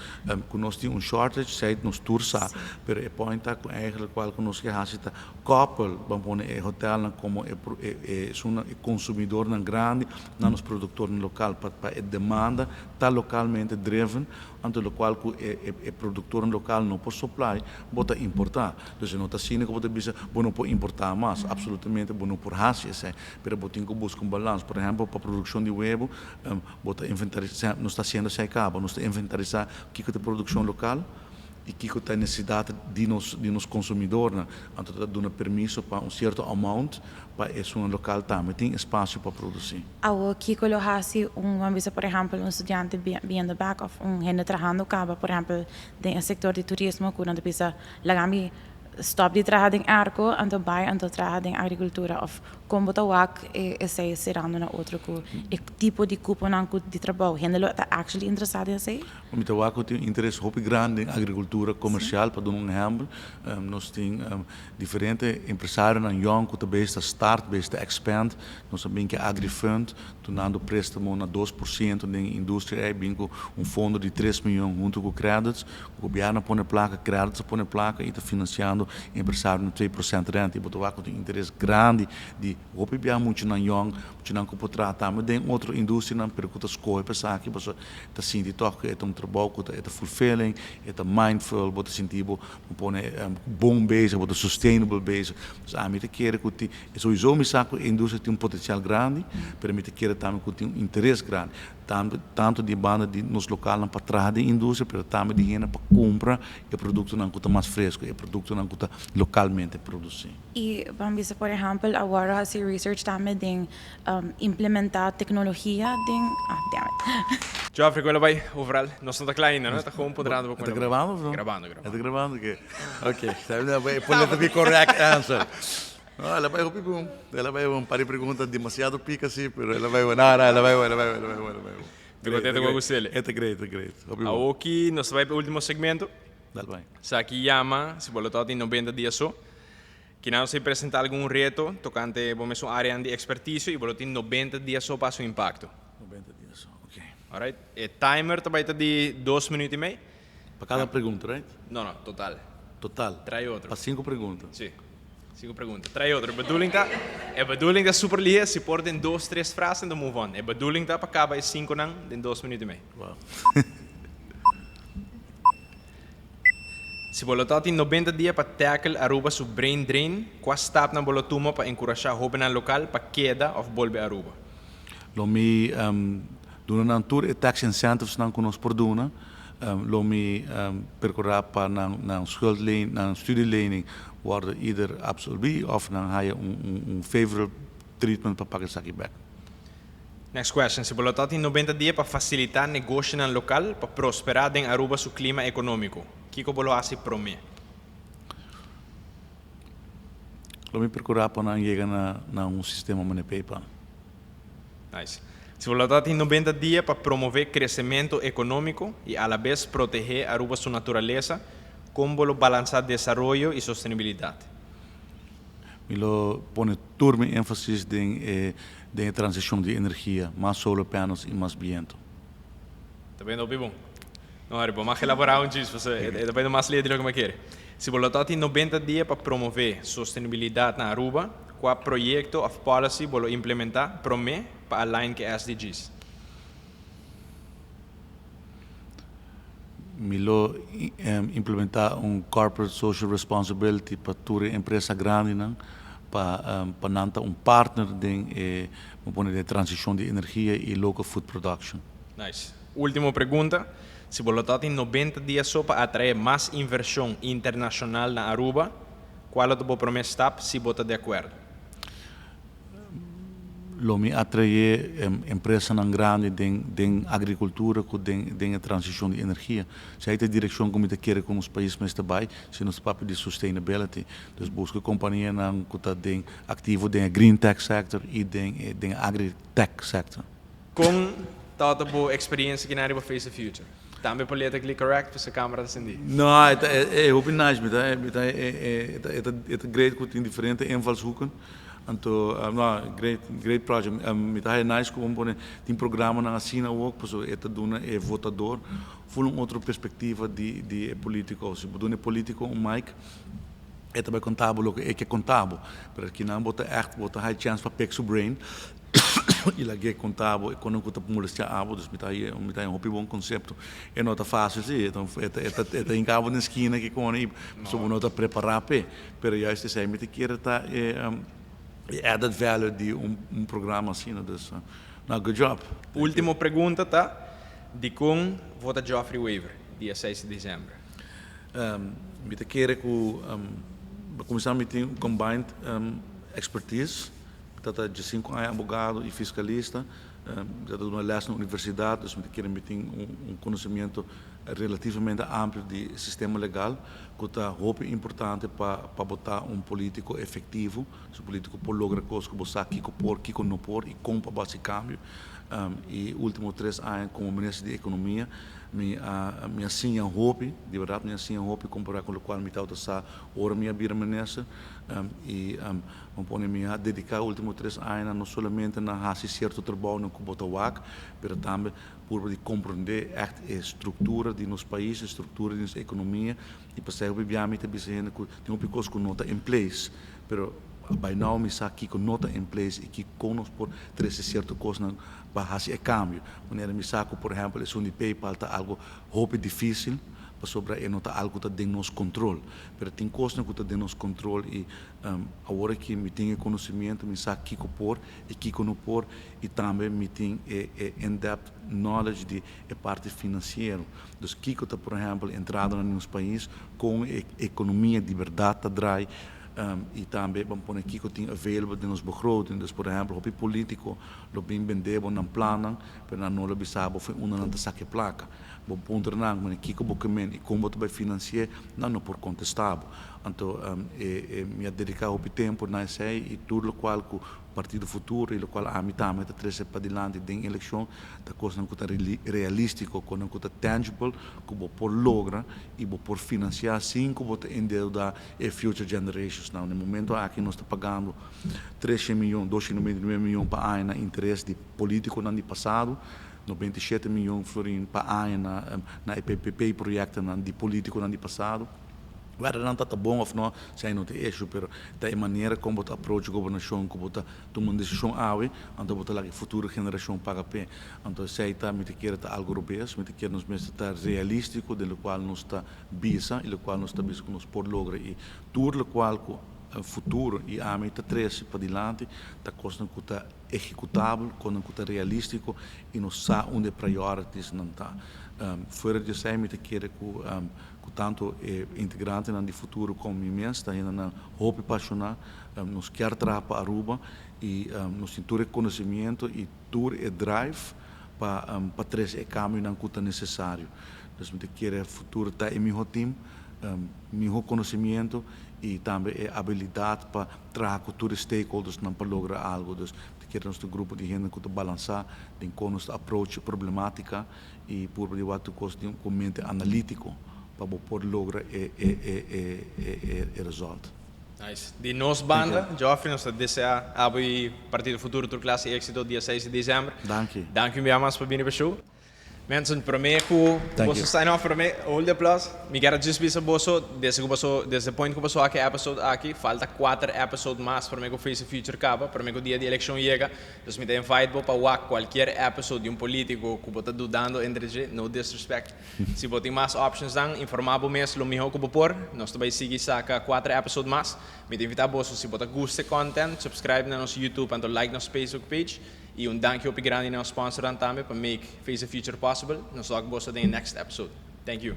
Ku nos tin un shortage esei nos tur sa, pero e point ta ku eigenlijk kual ku nos ke hasi ta koppel bo pone e hotelnan komo e e esunnan e konsumidornan grandi na nos produktornan lokal pa pa e demanda ta lokalmente driven anto lokual ku e e produktornan lokal no por supply bo ta importá. Dus e no ta asina ku bo ta bisa bo no por importá mas, absolutamente bo no por hasi esei. Pero bo tin ku buska un balans. Por ehèmpel, pa produkshon di webu, bo ta inventarisá, nos ta hasiendo esei kaba, nos ta inventarisá kiko ta e produkshon lokal i kiko ta e nesesidat di nos di nos konsumidornan. Anto ta duna permiso pa un sierto amount pa esunnan lokal tambe tin espasio pa produsí. Awor kiko lo hasi un, ban bisa por ehèmpel, un studiante biendo bèk òf un hende trahando kaba, por ehèmpel, den e sektor di turismo ku nan ta bisa laga mi stòp di traha den arko anto bai anto traha den agrikultura òf. Kon bo ta wak esei serando na otro ku e tipo di kuponan ku di trabou? Hende lo ta actually interesá den esei? Mi ta wak ku tin un interes hopi grandi den agrikultura komersial. Pa duna un ehèmpel, nos tin diferente empresarionan yòn ku ta bezig ta start, bezig ta expand. Nos a bin ku e AgriFund, dunando préstamo na 2% den e industria ei, bin ku un fondo di 3 mion huntu ku Qredits. Gobièrnu a pone plaka, Qredits a pone plaka i ta finansiando empresarionan 2% rente. I bo ta wak ku tin interes grandi di hopi bia muchanan yòn, muchanan ku por traha tambe den otro industrianan, pero ku ta skohe pa esaki pasobra ta sinti tòg ku e ta un trabou ku ta e ta fulfilling, e ta mindful, bo ta sinti bo bo pone bon bezig, bo ta sustainable bezig. Dus ami ta kere ku tin, souiso mi sa ku e industria tin un potensial grandi, pero mi ta kere tambe ku tin un interes grandi. Tambe tanto di banda di nos lokalnan pa traha den industria, pero tambe di hende pa kumpra e produktonan ku ta mas fresku, e produktonan ku ta lokalmente produsí. I ban bisa por ehèmpel awor a hasi research tambe den implementá teknologia den, ah damn it. Geoffrey, kon lo bai overal? Nos no ta kla ainda, no? Ta gewoon puntrando bo kon lo bai. E ta grabando of no? Grabando, grabando. E ta grabando? Oké. Oké. E politically correct answer. No, el a bai hopi bon. El a bai bon. Un par di pregunta demasiado pica si, pero el a bai bon. No, no, el a bai bon, el a bai bon, el a bai bon, el a bai bon. Mi contento cu gust'el. E ta great, e ta great. Hopi bon. Awoki nos ta bai pa e ultimo segmento. Dal bai. Esaki yama, si bo lo tabata tin 90 dia so. Kinan nos ta presenta algun reto tocante bo mesun areanan di experticio y bo lo tin 90 dia so pa haci un impacto. 90 dia so, ok. Alright. E timer ta bai ta di 2 minuut y mei. Pa cada pregunta, right? No, no, total. Total. Trae otro. Pa cinco pregunta. Si. Cinco pregunta. Trae otro. E bedoeling ta, e bedoeling ta super lihe, si por den dos, tres frase dan move on. E bedoeling ta pa caba e cinconan den 2 minuut y mei. Wow. Si bo lo ta tin 90 dia pa tackle Aruba su brain drain, cua stapnan bo lo tuma pa encurasha hobennan local pa keda of bolbe Aruba? Lo mi duna nan tur e tax incentivesnan cu nos por duna. Lo mi percura pa nan schuldlening, nan studielening wordo either absolvi of nan haya un favorable treatment pa paga esaki bek. Next question, Si bo lo ta tin 90 dia pa facilita negoshinan local pa prospera den Aruba su clima economico, kico bo lo haci prome? Lo mi percura pa nan yega na un sistema manera PayPal. Nice. Si bo lo ta tin 90 dia pa promove crecemento economico y alabes protege Aruba su naturalesa, con bo lo balansa desaroyo y sostenibilidad? Mi lo pone tur mi énfasis den e den e transishon di energia, mas solar panels i mas biento. Ta bendo hopi bon. No Harry, bo mag elaborá un djis, pasobra e ta bendo mas lihe di loke mi a kere. Si bo lo ta tin 90 dia pa promové sostenibilidat na Aruba, kua proyekto òf policy bo lo implementá promé pa align ku e SDGs? Mi lo implementá un corporate social responsibility pa tur e empresa grandinan pa pa nan ta un partner den e bo pone den e transishon di energia i local food production. Nice. Ultimo pregunta, Si bo lo ta tin 90 dia so pa atraé mas invershon internashonal na Aruba, kua lo ta bo promé stap si bo ta di akuerdo? Lo mi atraé empresanan grandi den den agrikultura ku den den e transishon di energia. Si ei ta e direkshon ku mi ta kere ku nos pais mester bai, si nos ta papia di sustainability. Dus buska kompanianan ku ta den aktivo den e green tech sector i den e den e agri tech sector. Kon tabata bo eksperiencia kinan riba Face the Future? Tambe politically correct pasobra camera ta sendí. No, e ta e hopi nice. Mi ta mi ta e ta e ta great ku tin diferente invalshoeken. Anto no, great great project. Mi ta haya nice ku bo pone tin programanan asina awor pasobra e ta duna e votador ful un otro perspectiva di di e politico. Si bo duna e politico un mic e ta bai konta bo loke e ke konta bo. Pero kinan bo ta ègt bo ta haya chèns pa pik su brain i lag'é konta bo e kono ku ta molestiá abo. Dus mi ta haya mi ta haya un hopi bon konsepto. E no ta fásil si, e ta e ta e ta hinka bo den skina ki kono i pasobra bo no ta prepará p'e. Pero juist esei mi ta kere ta e e added value di un un programa asina. Dus no, good job. Último pregunta ta, Dikon vota Geoffrey Wever dia 6 di desèmber? Mi ta kere ku pa kuminsá mi tin un combined expertise. Mi ta ta 15 aña abogado i fiskalista. Mi ta duna les na universidat, dus mi ta kere mi tin un konosementu relativamente amplio di sistema legal, ku ta hopi importante pa pa bo ta un polítiko efektivo. Su polítiko por logra kos ku bo sa kiko por, kiko no por i kon pa bo hasi kambio. E último tres aña komo minister di ekonomia mi a mi a siña hopi, di bèrdat mi a siña hopi kompará ku lokual mi tabata sa ora mi a bira minister. I Bo pone mi a dedica ultimo tres añanan no solamente na haci cierto trabounan cu bo ta wak, pero tambe purba di comprende echt e structura di nos pais, e structura di nos economia, y pasey hopi bia mi ta bisa hende cu tin hopi cos cu no ta in place, pero by now mi sa kico no ta in place y kico nos por trece cierto cosnan pa haci e cambio. Manera mi sa cu por ehempel esun di PayPal ta algo hopi dificil pasobra e no ta algo cu ta den nos control, pero tin cosnan cu ta den nos control y Awor aki mi tin e conocimiento, mi sa kico por y kico no por y tambe mi tin e e in-depth knowledge di e parti financiero. Dus kico ta por ehempel entradanan di nos pais, con e economia di berdad ta draai y tambe ban pone kico tin available den nos begroting. Dus por ehempel hopi politico lo bin bende bo nan plannan pero nan no lo bisa bo fu unda nan ta saca e placa. Bo puntra nan, mane kiko bo ke men i kon bo ta bai finansi'é, nan no por kontestá bo. Anto e mi a dediká hopi tempu na esei i tur lokual ku Partido Futuro i lokual ami tambe ta trese padilanti den elekshon ta kosnan ku ta realístiko, kosnan ku ta tangible, ku bo por logra i bo por finansiá sin ku bo ta endeudá e future generations. Na e momento aki nos ta pagando treshen miyon, doshen 99 miyon pa aña na interes di polítikonan di pasado. 97 miyon florin pa aña na na e PPP proyectonan di politiconan di pasado. Whether nan ta ta bon of no, esei no ta e issue, pero ta e manera con bo ta approach gobernacion, cu bo ta tuma un decision awe, anto bo ta laga e futuro generacion paga p'e. Anto esei ta, mi ta kere ta algo robes, mi ta kere nos mester ta realistico den locual nos ta bisa y locual nos ta bisa cu nos por logra y tur locual cu futuro y ami ta trece padilanti ta cosnan cu ta ehecutabel, konan cu ta realistico y nos sa unda e priorities-nan ta. Fuera di esey mi ta kere cu cu tanto e integrantenan di Futuro como mi mes ta hendenan hopi pasiona, nos kier traha pa Aruba y nos tin tur e conocimiento y tur e drive pa pa trece e cambionan cu ta necesario. Dus mi ta kere Futuro ta e miho team, miho conocimiento y tambe e habilidad pa traha cu tur e stakeholdersnan pa logra algo. Dus ta kere nos ta un grupo di hende cu ta balansa den con nos ta approach e problematica y purba di wak tur cos den un mente analitico pa bo por logra e e e e e e result. Nice. Di nos banda, Geoffrey, nos ta desea abo y Partido Futuro tur clase exito dia seis di december. Danki. Danki un bia mas pa bini pa show. Mensen, prome ku boso sign off prome, hold the applause. Mi kier a just bisa boso, desde ku boso, desde point ku boso wak e episode aki, falta kuater episode mas prome ku Face the Future kaba, prome ku dia di elekshon yega. Dus mi ta invite bo pa wak kualkier episode di un politiko ku bo ta dudando entre dje, no disrespect. Si bo tin mas options dan, informa bo mes lo miho ku bo por. Nos ta bai sigui saka kuater episode mas. Mi ta invita boso, si bo ta gusta e content, subscribe na nos YouTube anto like nos Facebook page. Y un danki hopi grandi na nos sponsornan tambe pa make Face the Future possible. Nos wak boso den e next episode. Thank you.